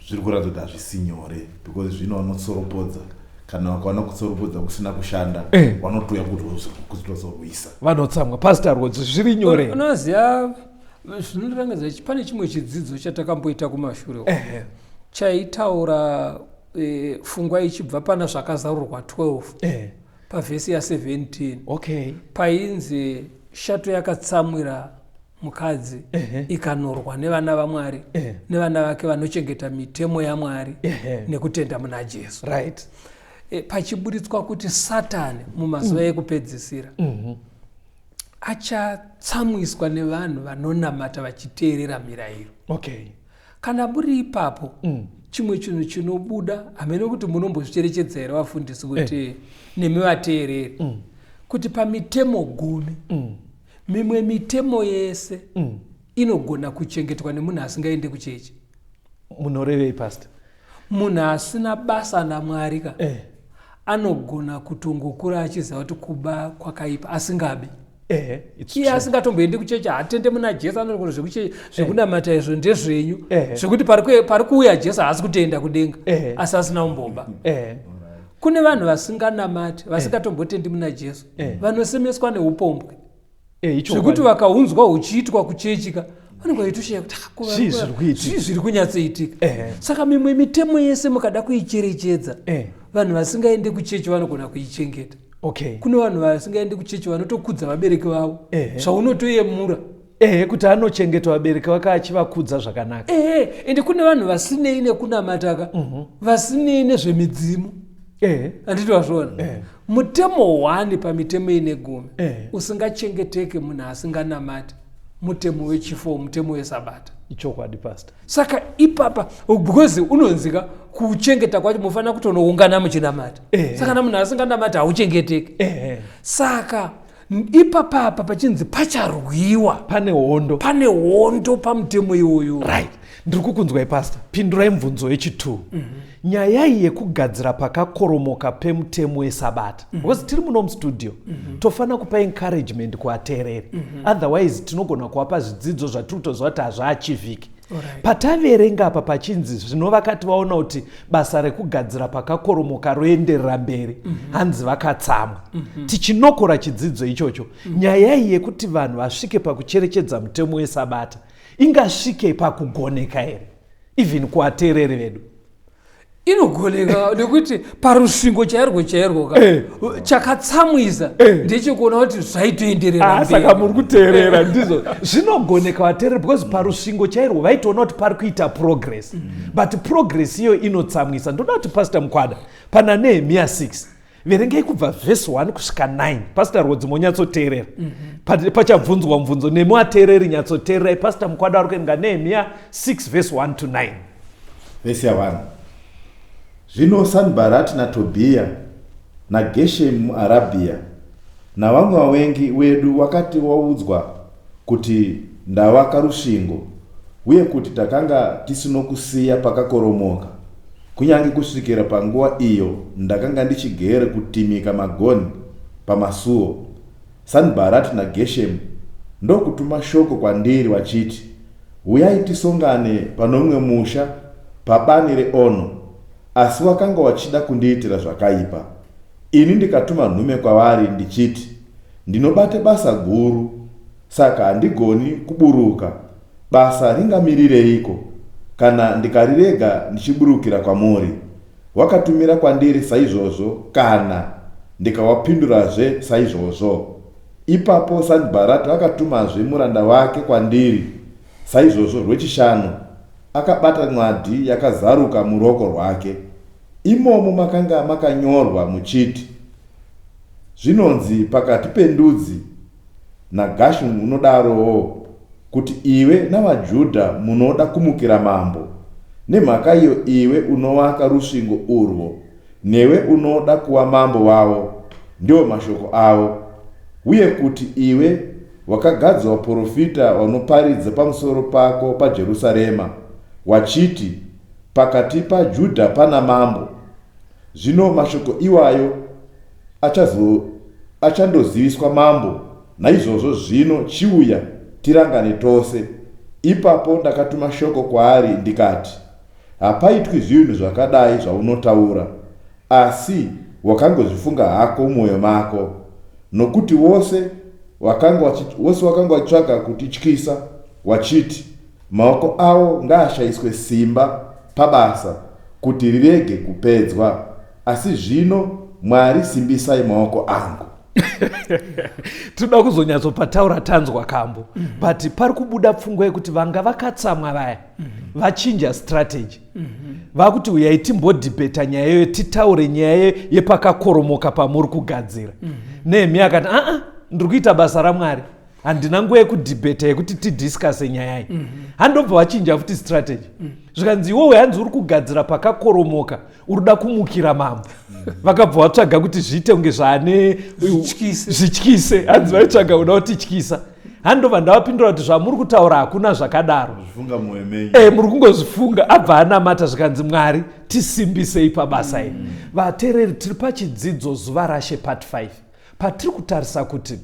Zviri kuratidza kuti hazvisi nyore, because zvino vanotsoropodza. Kana vakaona kutsoropodza kusina kushanda, vanotouya kuzotozorwisa. Vanotsamwa. Pastor Rwodzi, zviri nyore here? Unoziva, zvinorangadza pane chimwe chidzidzo chatakamboita kumashure uko, chaitaura pfungwa ichibva pana Zvakazarurwa 12 pavhesi ya17, painzi shato yakatsamwira mukadzi ikanorwa nevana vaMwari nevana vake vanochengeta mitemo yaMwari nekutenda muna Jesu. Pachiburitswa kuti Satani mumazuva ekupedzisira achatsamwiswa nevanhu vanonamata vachiteerera mirayiro. Kana muri ipapo, chimwe chinhu chinobuda, hamene kuti munombozvicherechedza here vafundisi, kuti nemi vateereri, kuti pamitemo 10, mimwe mitemo yese inogona kuchengetwa nemunhu asingaende kuchechi. Munorevei, pastor? Munhu asina basa naMwari ka, anogona kutongokura achiziva kuti kuba kwakaipa, asingabi. It's Iye true. asingatomboendi kuchechi, hatende muna Jesu, anogona zvekunamata izvo ndezvenyu, zvekuti pari kuuya Jesu haasi kutoenda kudenga, asi asina kumboba. Kune vanhu vasinganamati, vasingatombotendi muna Jesu, vanosemeswa neupombwe, Ichokwadi. Zvekuti vakaunzwa huchiitwa kuchechika, vanenge vaitosheya kuti, "Ah, Zvii zviri kuitika?" Zvii zviri kunyatsoitika? Saka mimwe mitemo yese mukada kuicherechedza, vanhu vasingaende kuchechi vanogona kuichengeta. Kune vanhu vasingaendi kuchechi vanotokudza vabereki vavo zvaunotoyemura. Ehe, kuti anochengeta vabereki vake achivakudza zvakanaka. Ehe, ende kune vanhu vasinei nekunamataka, vasinei nezvemidzimu. Handiti wazviona? Mutemo 1 pamitemo ine 10 usingachengeteke munhu asinganamati, mutemo wechi4, mutemo wesabata. Ichokwadi, pastor. Saka ipapa, because unonzika kuchengeta kwacho mufanira kutonoungana muchinamata. Saka kana munhu asinganamati, hauchengeteki. Saka ipapapa pachinzi pacharwiwa, pane hondo. Pane hondo pamutemo iwoyo. Right, ndiri kukunzwai, pastor. Pindurai mubvunzo wechi2. Nyaya iyi yekugadzira pakakoromoka pemutemo wesabata, because tiri muno mustudio, tofanira kupa encouragement kuvateereri, otherwise tinogona kuvapa zvidzidzo zvatiri kutoziva kuti hazvaachivhiki. Pataverenga apa pachinzi zvino vakati vaona kuti basa rekugadzira pakakoromoka roenderera mberi, hanzi vakatsamwa. Tichinokora chidzidzo ichocho, nyaya iyi yekuti vanhu vasvike pakucherechedza mutemo wesabata ingasvike pakugoneka here, even kuvateereri vedu? Inogoneka, nekuti parusvingo chairwo chairwo ka, chakatsamwisa ndechekuona kuti zvaitoenderera Ah, mberi. Saka muri kuteerera, ndizvo zvinogoneka vateereri, because parusvingo chairwo vaitoona kuti pari kuita progress, but progress iyo inotsamwisa. Ndoda kuti Pastor Mukwada, pana Nehemiya 6, verengei kubva vhesi 1 kusvika 9. Pastor Rwodzi, monyatsoteerera. Pachabvunzwa mubvunzo nemi vateereri, nyatsoteererai. Pastor Mukwada ari kuverenga Nehemiya 6 vhesi 1 to 9. Vhesi ya1: Zvino Sanibharati naTobhiya naGeshemu muArabhiya navamwe vavengi wedu wakati waudzwa kuti ndavaka rusvingo, uye kuti takanga tisinokusiya pakakoromoka, kunyange kusvikira panguva iyo ndakanga ndichigere kutimika magonhi pamasuo, Sanibharati naGeshemu ndokutuma shoko kwandiri vachiti, "Uyai tisongane panomumwe musha pabani reOno." Asi wakanga wachida kundiitira zvakaipa. Ini ndikatuma nhume kwavari ndichiti, "Ndinobate basa guru, saka handigoni kuburuka. Basa ringamirireiko?" kana ndikarirega ndichiburukira kwamuri. Wakatumira kwandiri saizvozvo, kana ndikawapindurazve saizvozvo. Ipapo Sanibharati akatumazve muranda wake kwandiri saizvozvo rwechishanu, akabata n'wadhi yakazaruka muruoko rwake. Imomo makanga makanyorwa muchiti, Zvinonzi pakati pendudzi naGashmu unodarowo, kuti iwe navaJudha munoda kumukira mambo. Nemhaka iyo iwe unovaka rusvingo urwo, newe unoda kuva mambo wavo, ndiwo mashoko avo. Uye kuti iwe wakagadza vaporofita vanoparidza pamusoro pako paJerusarema, wachiti, Pakati paJudha pana mambo. Zvino mashoko iwayo achazo, achandoziviswa mambo. Naizvozvo zvino chiuya, tirangane tose. Ipapo ndakatuma shoko kwaari ndikati, Hapaitwi zvinhu zvakadai zvaunotaura, asi wakangozvifunga hako mumwoyo mako. Nokuti vose vakanga vose vakanga vachitsvaga kutityisa, wachiti, Maoko avo ngaashaiswe simba pabasa kuti rirege kupedzwa. Asi zvino, Mwari, simbisai maoko angu. Tinoda kuzonyatsopataura tanzwa kambo, but pari kubuda pfungwa yekuti vanga vakatsamwa vaya vachinja strategy, vakuti uyai timbodhibheta nyaya iyoyo, titaure nyaya yepakakoromoka pamuri kugadzira. Nehemiya akati, aa, ndiri kuita basa raMwari, handina nguva yekudhibheta yekuti tidiscase nyaya iyi. Handobva vachinja futi strategy, zvikanzi iwowe hanzi uri kugadzira pakakoromoka, uri kuda kumukira mambo. Vakabva vatsvaga kuti zviite kunge zvaane Zvityise. Zvityise. Hanzi vaitsvaga kuda kutityisa. Handobva ndavapindura kuti zvamuri kutaura hakuna zvakadaro, Zvifunga mumwoyo menyu. Muri kungozvifunga. Abva anamata, zvikanzi, Mwari, tisimbisei pabasa iri. Vateereri, tiri pachidzidzo Zuva raShe part 5, patiri kutarisa kuti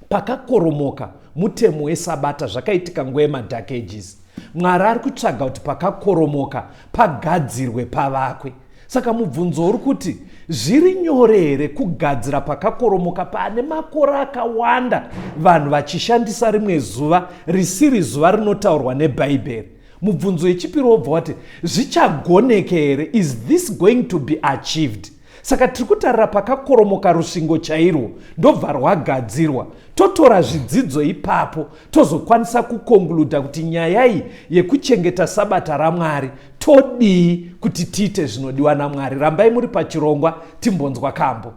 pakakoromoka mutemo wesabata zvakaitika nguva yemadark ages. Mwari ari kutsvaga kuti pakakoromoka pagadzirwe, pavakwe. Saka mubvunzo uri kuti, zviri nyore here kugadzira pakakoromoka paane makore akawanda vanhu vachishandisa rimwe zuva risiri zuva rinotaurwa neBhaibheri? Mubvunzo yechipiri wobva wati, zvichagoneke here? Is this going to be achieved? Saka tiri kutarira pakakoromoka rusvingo chairwo, ndobva rwagadzirwa, totora zvidzidzo ipapo, tozokwanisa kukonkluda kuti nyaya iyi yekuchengeta sabata raMwari, todii kuti tiite zvinodiwa naMwari. Rambai muri pachirongwa, timbonzwa kambo.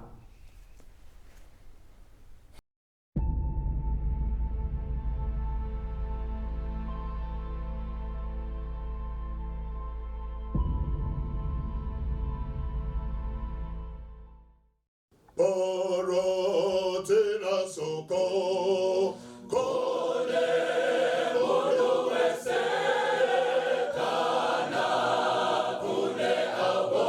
Borotina soko kone munhu wese kana kune avo.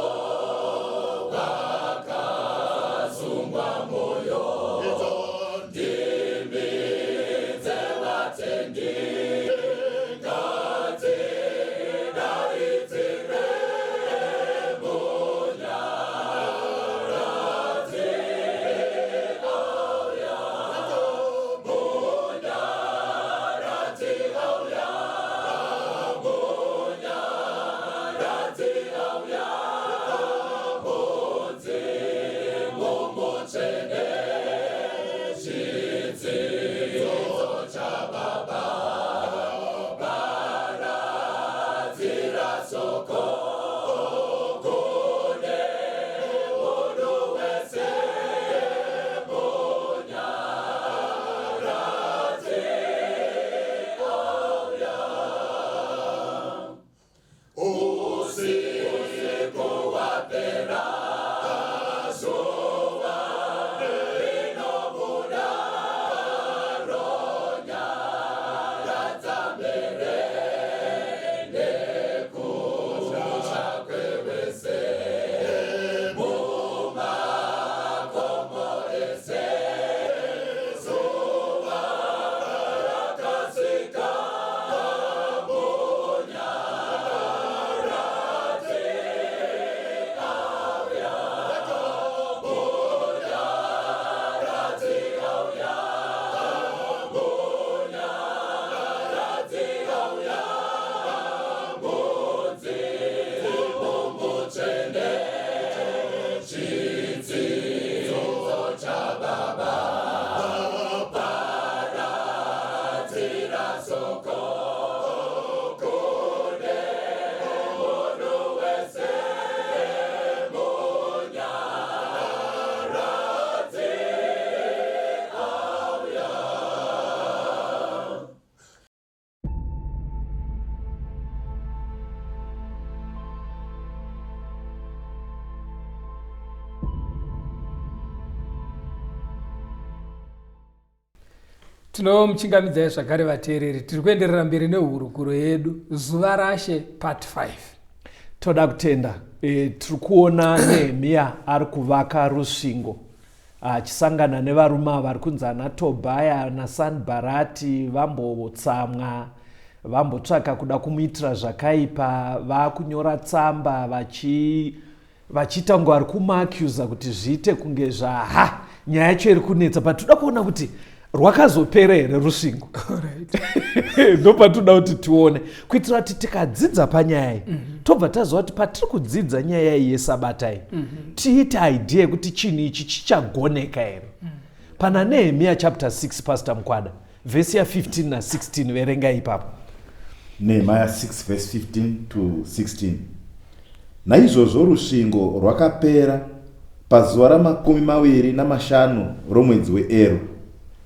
Tinomuchingamidzai zvakare vateereri, tiri kuenderera mberi nehurukuro yedu Zuva raShe Part 5. Toda kutenda e, tiri kuona Nehemiya ari kuvaka rusvingo achisangana nevarume ava vari kunzi ana Tobhaya naSanbharati vambotsamwa vambotsvaka kuda kumuitira zvakaipa vakunyora tsamba vachi vachiita kunge vari kumuaccusa kuti zviite kunge zvaha nyaya yacho iri kunetsa but toda kuona kuti rwakazopera here rusvingo ndopatoda kuti tione kuitira kuti tikadzidza panyaya iyi mm -hmm. tobva taziva kuti patiri kudzidza nyaya iyi yesabata iyi mm -hmm. tiite idea yekuti chinhu ichi chichagoneka here mm -hmm. pana Nehemiya chapter 6 Pastor Mukwada vhesi ya15 na16 verenga ipapo. Nehemiah 6 verse 15 to 16. Naizvozvo rusvingo rwakapera pazuva ramakumi 25 romwedzi weEru.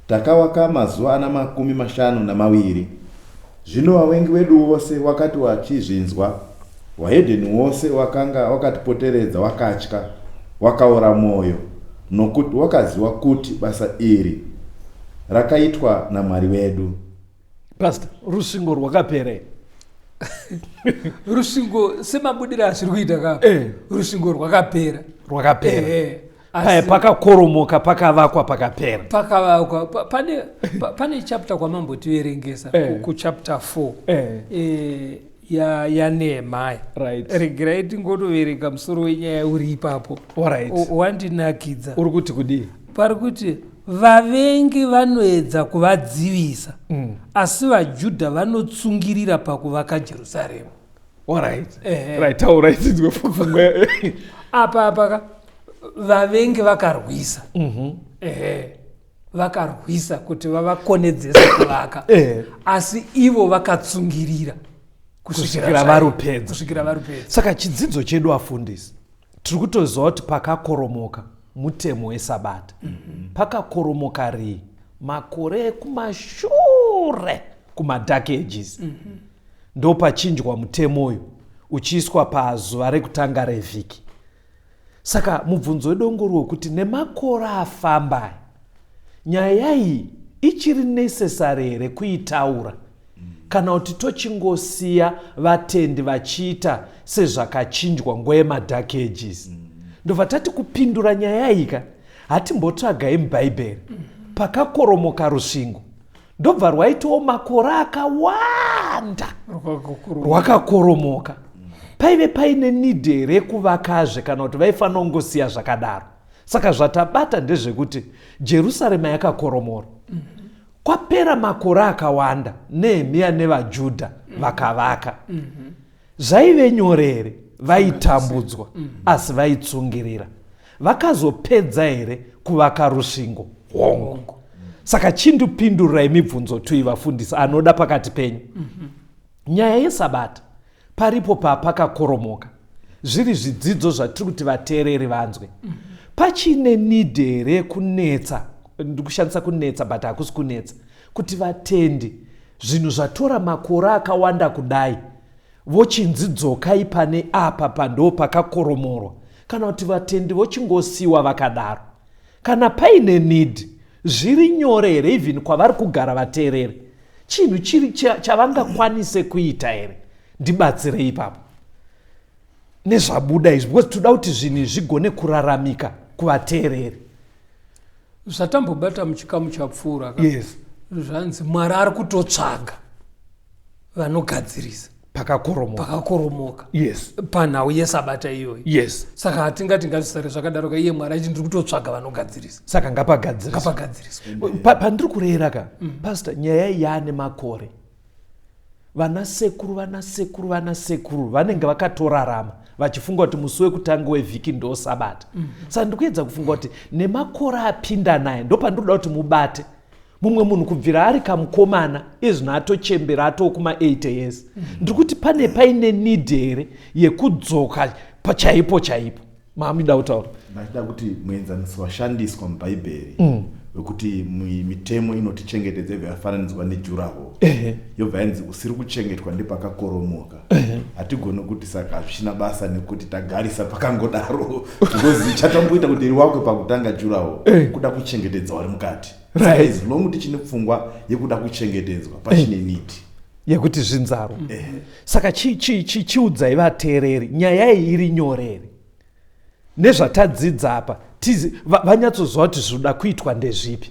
Takawaka mazuva ana 52. Zvino vavengi vedu vose wakati wachizvinzwa, wahedheni wose wakanga wakatipoteredza wakatya, wakaora mwoyo, nokuti wakaziva kuti basa iri rakaitwa naMwari wedu. Pastor, rusvingo rwakapera here? Rusvingo semabudiro azviri kuita ka rusvingo rwakapera. Rwakapera. Paye pakakoromoka pakavakwa pakapera. Pakavakwa pane chapter kwamambotiverengesa kuchapter 4 yaNehemaya. Regerai tingotoverenga musoro wenyaya uri ipapo. Wandinakidza. Uri kuti kudii? Pari kuti vavengi vanoedza kuvadzivisa, asi vaJudha vanotsungirira pakuvaka Jerusarema. Alright. Right, taurai tinzwe pfungwa. Apa ka vavengi vakarwisa, ehe, vakarwisa kuti vavakonedzese kuvaka, asi ivo vakatsungirira kusvikira varupedza. Kusvikira varupedza. Saka chidzidzo chedu afundisi, tiri kutoziva kuti pakakoromoka mutemo wesabata. Pakakoromoka rii? Makore ekumashure kumadark ages ndo pachinjwa mutemo uyu uchiiswa pazuva rekutanga revhiki. Saka mubvunzo wedu ungori wekuti nemakore afamba aya, nyaya iyi ichiri necessary here kuitaura, kana kuti tochingosiya vatendi vachiita sezvakachinjwa nguva yemadark ages? Ndobva tati kupindura nyaya iyi ka, hatimbotsvagai mubhaibheri pakakoromoka rusvingo, ndobva rwaitawo makore akawanda rwakakoromoka. Paive paine need here kuvakazve, kana kuti vaifanira kungosiya zvakadaro? Saka zvatabata ndezvekuti Jerusarema yakakoromora, kwapera makore akawanda, Nehemiya nevaJudha vakavaka. Zvaive nyore here? Vaitambudzwa, asi vaitsungirira. Vakazopedza here kuvaka rusvingo? Hongu. Saka chindipindurirai mibvunzo tui vafundisi anoda pakati penyu. Nyaya yesabata paripo papakakoromoka, zviri zvidzidzo zvatiri kuti vateereri vanzwe. Pachine need here kunetsa, ndikushandisa kunetsa but hakusi kunetsa, kuti vatendi zvinhu zvatora makore akawanda kudai vochinzi dzokai pane apa pando pakakoromorwa, kana kuti vatendi vochingosiyiwa vakadaro? Kana paine need, zviri nyore here even kwavari kugara vateereri, chinhu chiri chavangakwanise kuita here? Ndibatsirei ipapo nezvabuda izvi, because toda kuti zvinhu izvi zvigone kuraramika kuvateereri. Zvatambobata muchikamu chapfuura ka, zvanzi Mwari ari kutotsvaga vanogadzirisa pakakoromoka. Pakakoromoka panhau yesabata iyoyo. Saka hatingati ngazvisare zvakadaro ka, iye Mwari achi ndiri kutotsvaga vanogadzirisa. Saka ngapagadziriswe. Ngapagadziriswe. Pandiri kureva ka, Pastor, nyaya iyi yaane makore. Vanasekuru, vanasekuru, vanasekuru vanenge vakatorarama vachifunga kuti musi wekutanga wevhiki ndo sabata. Saka ndikuedza kufunga kuti nemakore apinda naye, ndopandinoda kuti mubate mumwe munhu kubvira ari kamukomana izvino atochembera atokuma 80 years. Ndiri kuti pane paine need here yekudzoka chaipo chaipo maamida kutaura? Ndachida kuti muenzaniso washandiswa mubhaibheri wekuti mitemo inotichengetedza ibva yafananidzwa nedurawall, yobva yanzi usiri kuchengetwa ndepakakoromoka. Hatigoni kuti saka hazvichina basa nekuti tagarisa pakangodaro, because chatamboita kuti riwakwe pakutanga durawall kuda kuchengetedza wari mukati. Right. As long tichine pfungwa yekuda kuchengetedzwa pachine need yekuti zvinzaro. Saka chiudzai vateereri nyaya iyi iri nyore here? Nezvatadzidza apa vanyatsoziva kuti zvinoda kuitwa ndezvipi.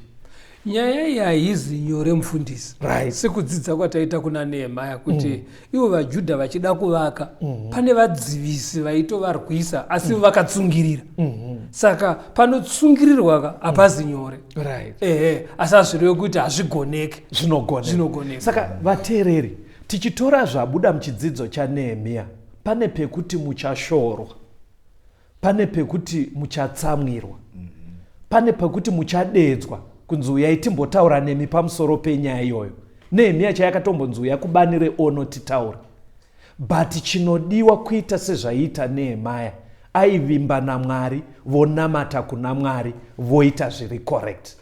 Nyaya iyi haizi nyore, mufundisi. Sekudzidza kwataita kuna Nehemaya kuti ivo vaJudha vachida kuvaka, pane vadzivisi vaitovarwisa, asi vakatsungirira. Saka panotsungirirwa ka hapazi nyore. Ehe, asi hazvirevi kuti hazvigoneke. Zvinogoneka. Zvinogoneka. Saka vateereri, tichitora zvabuda muchidzidzo chaNehemiya, pane pekuti muchashorwa, pane pekuti muchatsamwirwa, pane pekuti muchadedzwa kunzi uyai timbotaura nemi pamusoro penyaya iyoyo. Nehemiya chayakatombonzi uya kubani reOno titaure. But chinodiwa kuita sezvaiita Nehemaya, aivimba naMwari, vonamata kuna Mwari, voita zviri correct.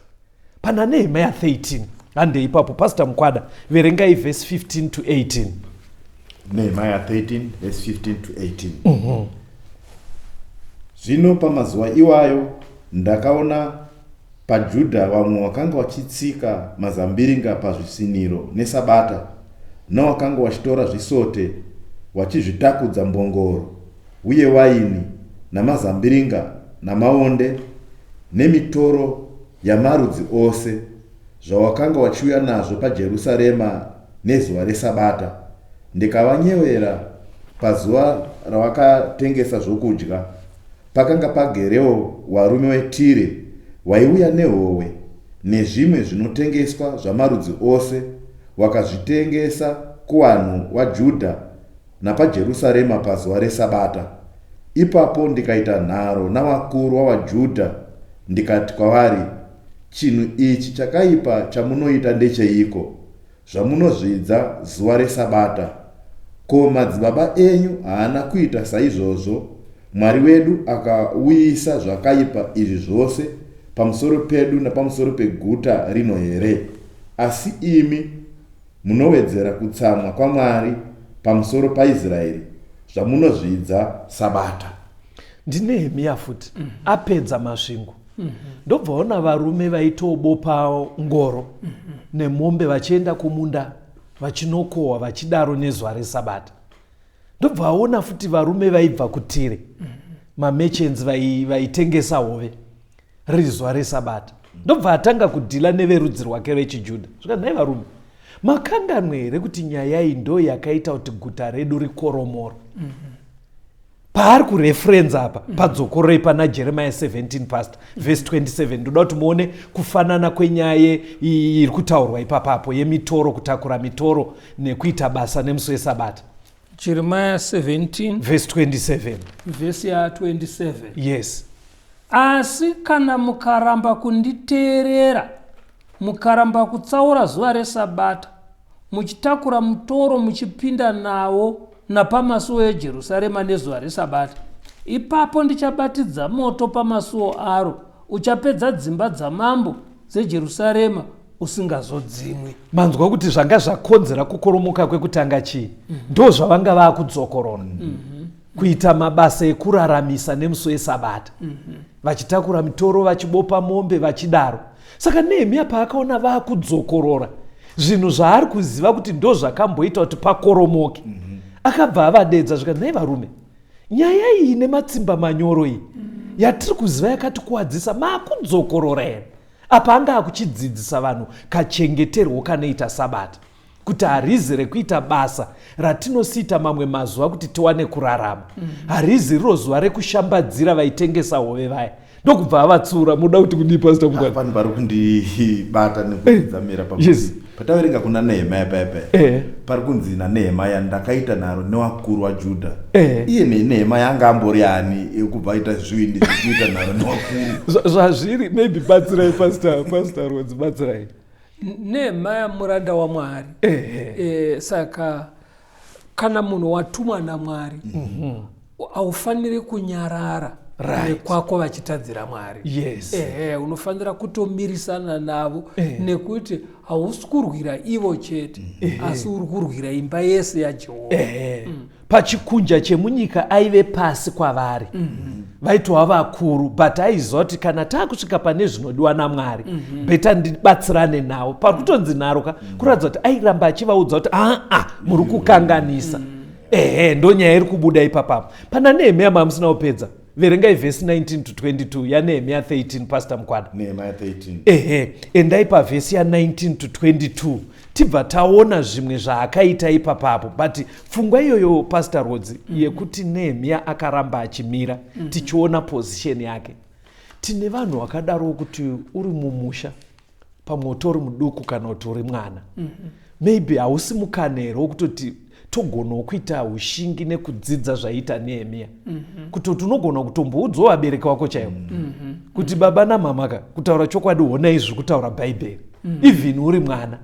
Pana Nehemaya 13, handei ipapo. Pastor Mukwada, verengai vhesi 15 to 18. Nehemiah 13 verse 15 to 18. Zvino pamazuva iwayo ndakaona paJudha vamwe vakanga vachitsika mazambiringa pazvisiniro nesabata, navakanga vachitora zvisote vachizvitakudza mbongoro, uye waini namazambiringa namaonde nemitoro yamarudzi ose, zvawakanga wachiuya nazvo paJerusarema nezuva resabata. Ndikavanyevera pazuva ravakatengesa zvokudya. Pakanga pagerewo varume veTire vaiuya nehove nezvimwe zvinotengeswa zvamarudzi ose, vakazvitengesa kuvanhu vaJudha napaJerusarema pazuva resabata. Ipapo ndikaita nharo navakuru vavaJudha, ndikati kwavari, Chinhu ichi chakaipa chamunoita ndecheiko, zvamunozvidza zuva resabata? Ko madzibaba enyu haana kuita saizvozvo, Mwari wedu akauyisa zvakaipa izvi zvose pamusoro pedu napamusoro peguta rino here? Asi imi munowedzera kutsamwa kwaMwari pamusoro paIsraeri, zvamunozvidza sabata. NdiNehemiya futi apedza masvingo, ndobva ona varume vaitobopa ngoro nemombe vachienda kumunda vachinokohwa vachidaro nezuva resabata. Ndobva aona futi varume vaibva kuTire, mamerchants vaitengesa hove riri zuva resabata. Ndobva atanga kudhila neverudzi rwake rwechiJudha. Zvikanzi, nhai varume, makanganwe here kuti nyaya iyi ndo yakaita kuti guta redu rikoromorwe? Paari kureferenza apa, padzokororei pana Jeremiah 17 past verse 27. Ndoda kuti muone kufanana kwenyaya iri kutaurwa ipapapo yemitoro, kutakura mitoro nekuita basa nemusi wesabata. Jeremiah 17 verse 27. Vhesi ya27. Yes. Asi kana mukaramba kunditeerera, mukaramba kutsaura zuva resabata, muchitakura mutoro muchipinda nawo napamasuo eJerusarema nezuva resabata, ipapo ndichabatidza moto pamasuo aro, uchapedza dzimba dzamambo dzeJerusarema usingazodzimwi. Manzwa kuti zvanga zvakonzera kukoromoka kwekutanga chii? Ndo zvavanga vaakudzokorora, kuita mabasa ekuraramisa nemusi wesabata, vachitakura mitoro, vachibopa mombe vachidaro. Saka Nehemiya paakaona vaakudzokorora zvinhu zvaari kuziva kuti ndo zvakamboita kuti pakoromoke, akabva avadedza zvikanzi, nhai varume, nyaya iyi nematsimba manyoro iyi yatiri kuziva yakatikuwadzisa, maakudzokorora here? Apa anga akuchidzidzisa vanhu kachengeterwo kanoita sabata, kuti harizi rekuita basa ratinosiita mamwe mazuva kuti tiwane kurarama. Harizi riro zuva rekushambadzira vaitengesa hove vaya. Ndokubva avatsura. Muda kuti kudii, Pastor Mugwadi? Vanhu vari kundibata nekudzamira pakuti pataverenga kuna Nehemaya paya paya, pari kunzi naNehemaya, ndakaita nharo nevakuru vaJudha. Iye Nehemaya anga ambori ani ekubva aita zvivindi zvekuita nharo nevakuru? Zvazviri maybe batsirai, Pastor Rodzi, batsirai. Nehemaya muranda waMwari. Saka kana munhu watumwa naMwari, haufaniri kunyarara. Nekwako vachitadzira Mwari. Ehe, unofanira kutomirisana navo nekuti hausi kurwira ivo chete, asi uri kurwira imba yese yaJehovha. Pachikunja chemunyika aive pasi kwavari, vaitova vakuru, but aiziva kuti kana taakusvika pane zvinodiwa naMwari, better ndibatsirane navo. Pari kutonzi naro ka, kuratidza kuti airamba achivaudza kuti aa, muri kukanganisa. Ehe, ndo nyaya iri kubuda ipapapo pana Nehemiya. Mamusina kupedza, verengai vhesi 19 to 22 yaNehemiya 13, Pastor Mukwana. Nehemiah 13. Ehe, endai pavhesi ya19 to 22, tibva taona zvimwe zvaakaita ipapapo. But pfungwa iyoyo, Pastor Rodzi, yekuti Nehemiya akaramba achimira, tichiona position yake, tine vanhu vakadaro kuti uri mumusha, pamwe utori muduku kana kuti uri mwana, maybe hausi mukana here wokutoti togonawo kuita ushingi nekudzidza zvaiita Nehemiya, kutoti unogona kutomboudzawo vabereki vako chaivo kuti baba namama ka, kutaura chokwadi, honai zviri kutaura Bhaibheri, even uri mwana?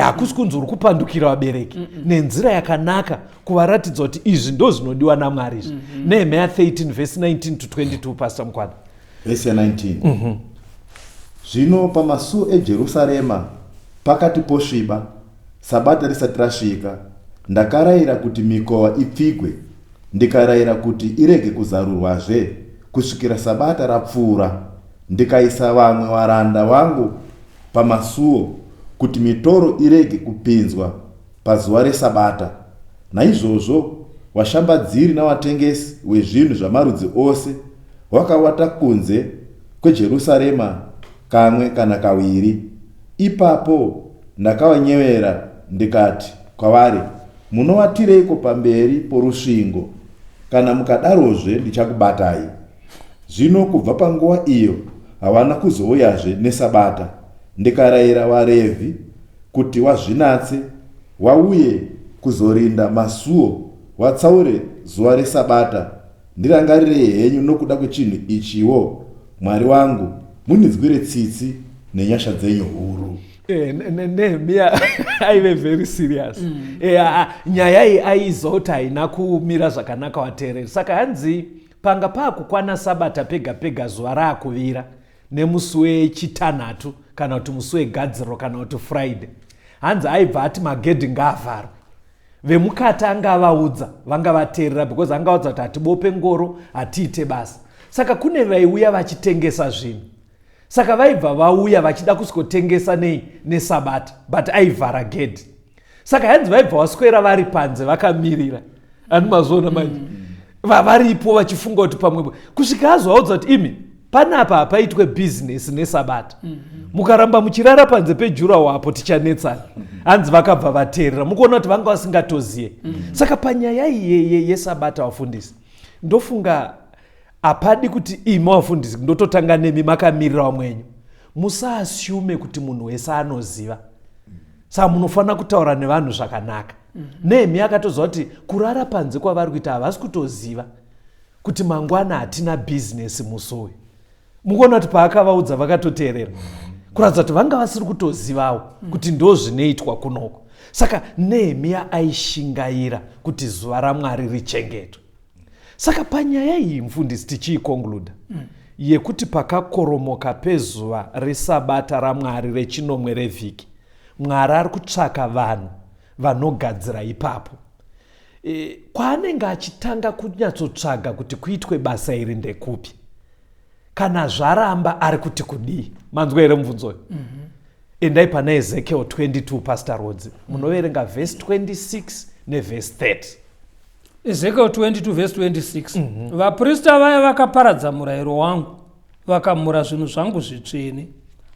Hakusi kunzi uri kupandukira vabereki, nenzira yakanaka kuvaratidza kuti izvi ndo zvinodiwa naMwari izvi. Nehemiya 13 vhesi 19 to 22, Pastor Mukwana. Vhesi ya19: Zvino pamasuo eJerusarema pakati posviba, sabata risati rasvika, ndakarayira kuti mikova ipfigwe, ndikarayira kuti irege kuzarurwazve kusvikira sabata rapfuura. Ndikaisa vamwe varanda vangu pamasuo kuti mitoro irege kupinzwa pazuva resabata. Naizvozvo vashambadziri navatengesi wezvinhu zvamarudzi ose wakavata kunze kweJerusarema kamwe kana kaviri. Ipapo ndakavanyevera ndikati kwavari, "Munovatireiko pamberi porusvingo? Kana mukadarozve, ndichakubatai." Zvino kubva panguva iyo havana kuzouyazve nesabata. Ndikarayira vaRevhi kuti wazvinatse, wauye kuzorinda masuo, watsaure zuva resabata. Ndirangarirei henyu nokuda kwechinhu ichiwo, Mwari wangu, mundinzwire tsitsi nenyasha dzenyu huru. Nehemiya aive very serious. Nyaya iyi aiziva kuti haina kumira zvakanaka, wateereri. Saka hanzi panga paakukwana sabata pega pega, zuva raakuvira nemusi wechitanhatu kana kuti musi wegadziriro kana kuti Friday, hanzi aibva ati magedhi ngaavharwe. Vemukati angavaudza, vanga vateerera, because angaudza kuti hatibope ngoro, hatiite basa. Saka kune vaiuya vachitengesa zvinhu, saka vaibva vauya vachida kusvikotengesa nei nesabata, but aivhara gedhi. Saka hanzi vaibva vaswera vari panze vakamirira. Ani mazviona manje? Vavaripo vachifunga kuti pamwe, kusvika azovaudza kuti imi, panapa hapaitwe bhizinesi nesabata, mukaramba muchirara panze pedurawall apo tichanetsana. Hanzi vakabva vateerera. Mukuona kuti vanga vasingatoziye. Saka panyaya iyi yesabata, vafundisi, ndofunga hapadi kuti imi vafundisi, ndototanga nemi makamirira vamwenyu, musaassume kuti munhu wese anoziva. Saka munofanira kutaura nevanhu zvakanaka. Nehemi akatoziva kuti kurara panze kwavari kuita, havasi kutoziva kuti mangwana hatina bhizinesi musi uyu. Mukuona kuti paakavaudza vakatoteerera, kuratidza kuti vanga vasiri kutozivawo kuti ndo zvinoitwa kunoko. Saka Nehemiya aishingaira kuti zuva raMwari richengetwe. Saka panyaya iyi, mufundisi, tichiiconcluda yekuti pakakoromoka pezuva resabata raMwari rechinomwe revhiki, Mwari ari kutsvaka vanhu vanogadzira ipapo. Kwaanenge achitanga kunyatsotsvaga kuti kuitwe basa iri ndekupi? Kana zvaramba, ari kuti kudii? Manzwa here mubvunzo uyu? Endai pana Ezekiel 22, Pastor Rodzi, munoverenga vhesi 26 nevhesi 30. Ezekiel 22 vhesi 26: Vaprista vaya vakaparadza murayiro wangu, vakamhura zvinhu zvangu zvitsvene.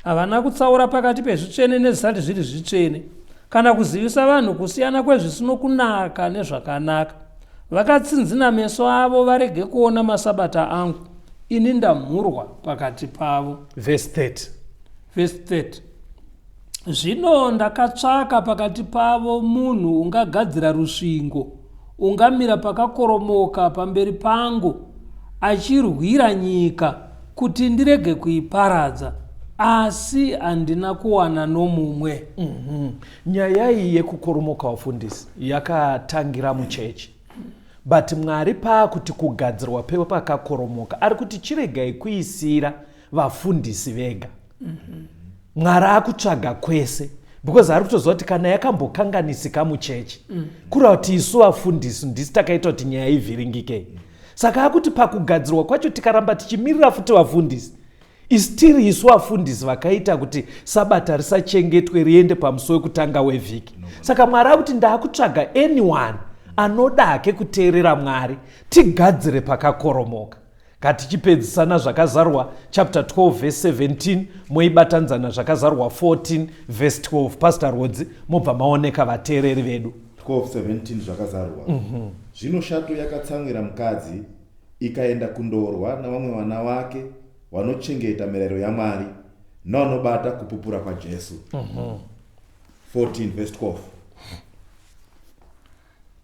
Havana kutsaura pakati pezvitsvene nezvisati zviri zvitsvene, kana kuzivisa vanhu kusiyana kwezvisino kunaka nezvakanaka. Vakatsinzina meso avo varege kuona masabata angu. Ini ndamhurwa pakati pavo. Vhesi 30. Vhesi 30: Zvino ndakatsvaka pakati pavo munhu ungagadzira rusvingo, ungamira pakakoromoka pamberi pangu achirwira nyika kuti ndirege kuiparadza, asi handina kuwana nomumwe. Nyaya iyi yekukoromoka, vafundisi, yakatangira muchechi. But Mwari paakuti kugadzirwa pepakakoromoka, ari kuti chiregai kuisira vafundisi vega. Mwari akutsvaga kwese, because ari kutoziva kuti kana yakambokanganisika muchechi, kureva kuti isu vafundisi ndisi takaita kuti nyaya ivhiringikei. Saka akuti pakugadzirwa kwacho tikaramba tichimirira futi vafundisi, isi tiri isu vafundisi vakaita kuti sabata risachengetwe, riende pamusi wekutanga wevhiki. Saka Mwari akuti ndaakutsvaga anyone anoda hake kuteerera Mwari, tigadzire pakakoromoka. Ngatichipedzisana Zvakazarwa chapter 12 verse 17, moibatanidza Zvakazarwa 14 verse 12. Pastor Rodzi, mobva maoneka vateereri vedu. 12:17 Zvakazarwa. Zvino shato yakatsamwira mukadzi, ikaenda kundorwa navamwe vana vake vanochengeta mirayiro yaMwari navanobata kupupura kwaJesu. 14 verse 12.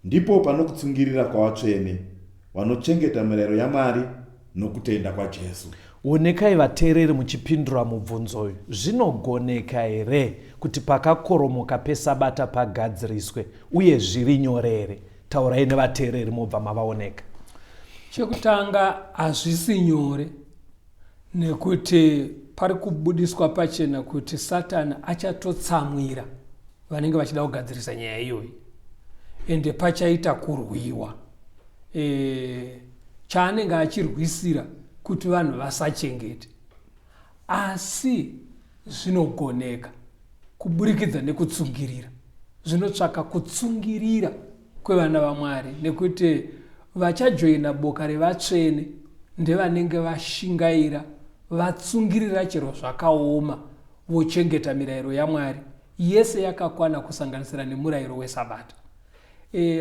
Ndipo panokutsungirira kwavatsvene vanochengeta mirayiro yaMwari nokutenda kwaJesu. Onekai vateereri muchipindura mubvunzo uyu: zvinogoneka here kuti pakakoromoka pesabata pagadziriswe, uye zviri nyore here? Taurai nevateereri, mobva mavaoneka. Chekutanga, hazvisi nyore, nekuti pari kubudiswa pachena kuti Satani achatotsamwira vanenge vachida kugadzirisa nyaya iyoyi, ende pachaita kurwiwa. Chaanenge achirwisira kuti vanhu vasachengete. Asi zvinogoneka kuburikidza nekutsungirira. Zvinotsvaka kutsungirira kwevana vaMwari, nekuti vachajoina boka revatsvene ndevanenge vashingaira, vatsungirira chero zvakaoma, vochengeta mirayiro yaMwari yese yakakwana, kusanganisira nemurayiro wesabata.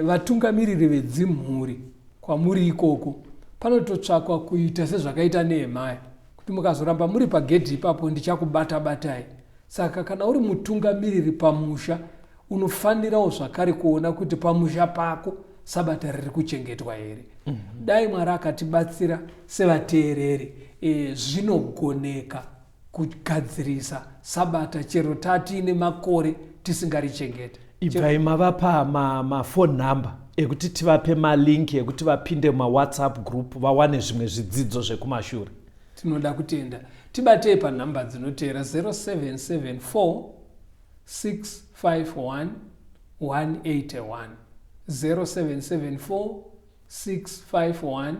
Vatungamiriri vedzimhuri, kwamuri ikoko panototsvakwa kuita sezvakaita Nehemaya, kuti mukazoramba muri pagedhi ipapo ndichakubata-batai. Saka kana uri mutungamiriri pamusha, unofanirawo zvakare kuona kuti pamusha pako sabata riri kuchengetwa here. Dai Mwari akatibatsira sevateereri. Zvinogoneka kugadzirisa sabata chero tatiine makore tisingarichengete. Ibvai mavapa mafone number ekuti tivape malink ekuti vapinde mumawhatsapp group, vawane zvimwe zvidzidzo zvekumashure. Tinoda kutenda. Tibatei panhamba dzinoteera: 0774 651 181, 0774 651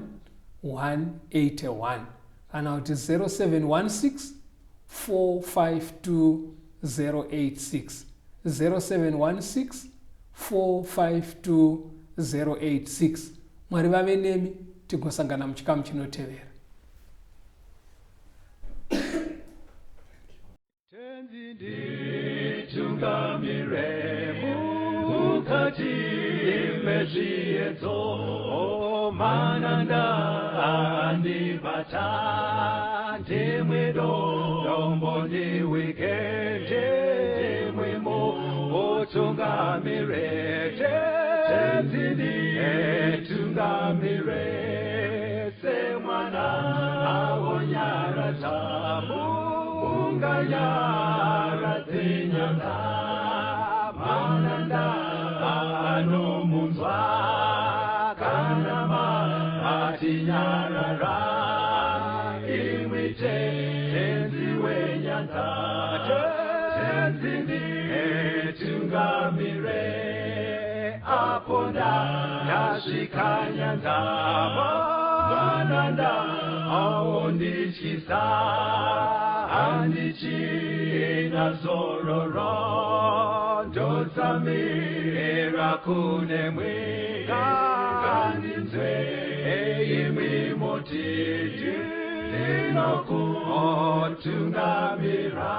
181, kana kuti 0716 452 086, 0716 452 086. Mwari vave nemi, tigosangana muchikamu chinotevera. Tenzi nditungamire mukati mezviedzo, mananda andibata, ndimwe dombo ndiwike, ndimwe mutungamire. Tenzi nditungamire semwana awonyaradza munganyaradze nyanza, mananda anomunzwa kana matinyarara. Imwi Tenzi wenyanza, Tenzi nditungamire apo ndasvika nyanza, mananda aondityisa, handichina zororo, ndotsamira kunemwe. Ngandinzwe imwi motiti ndinokutungamira.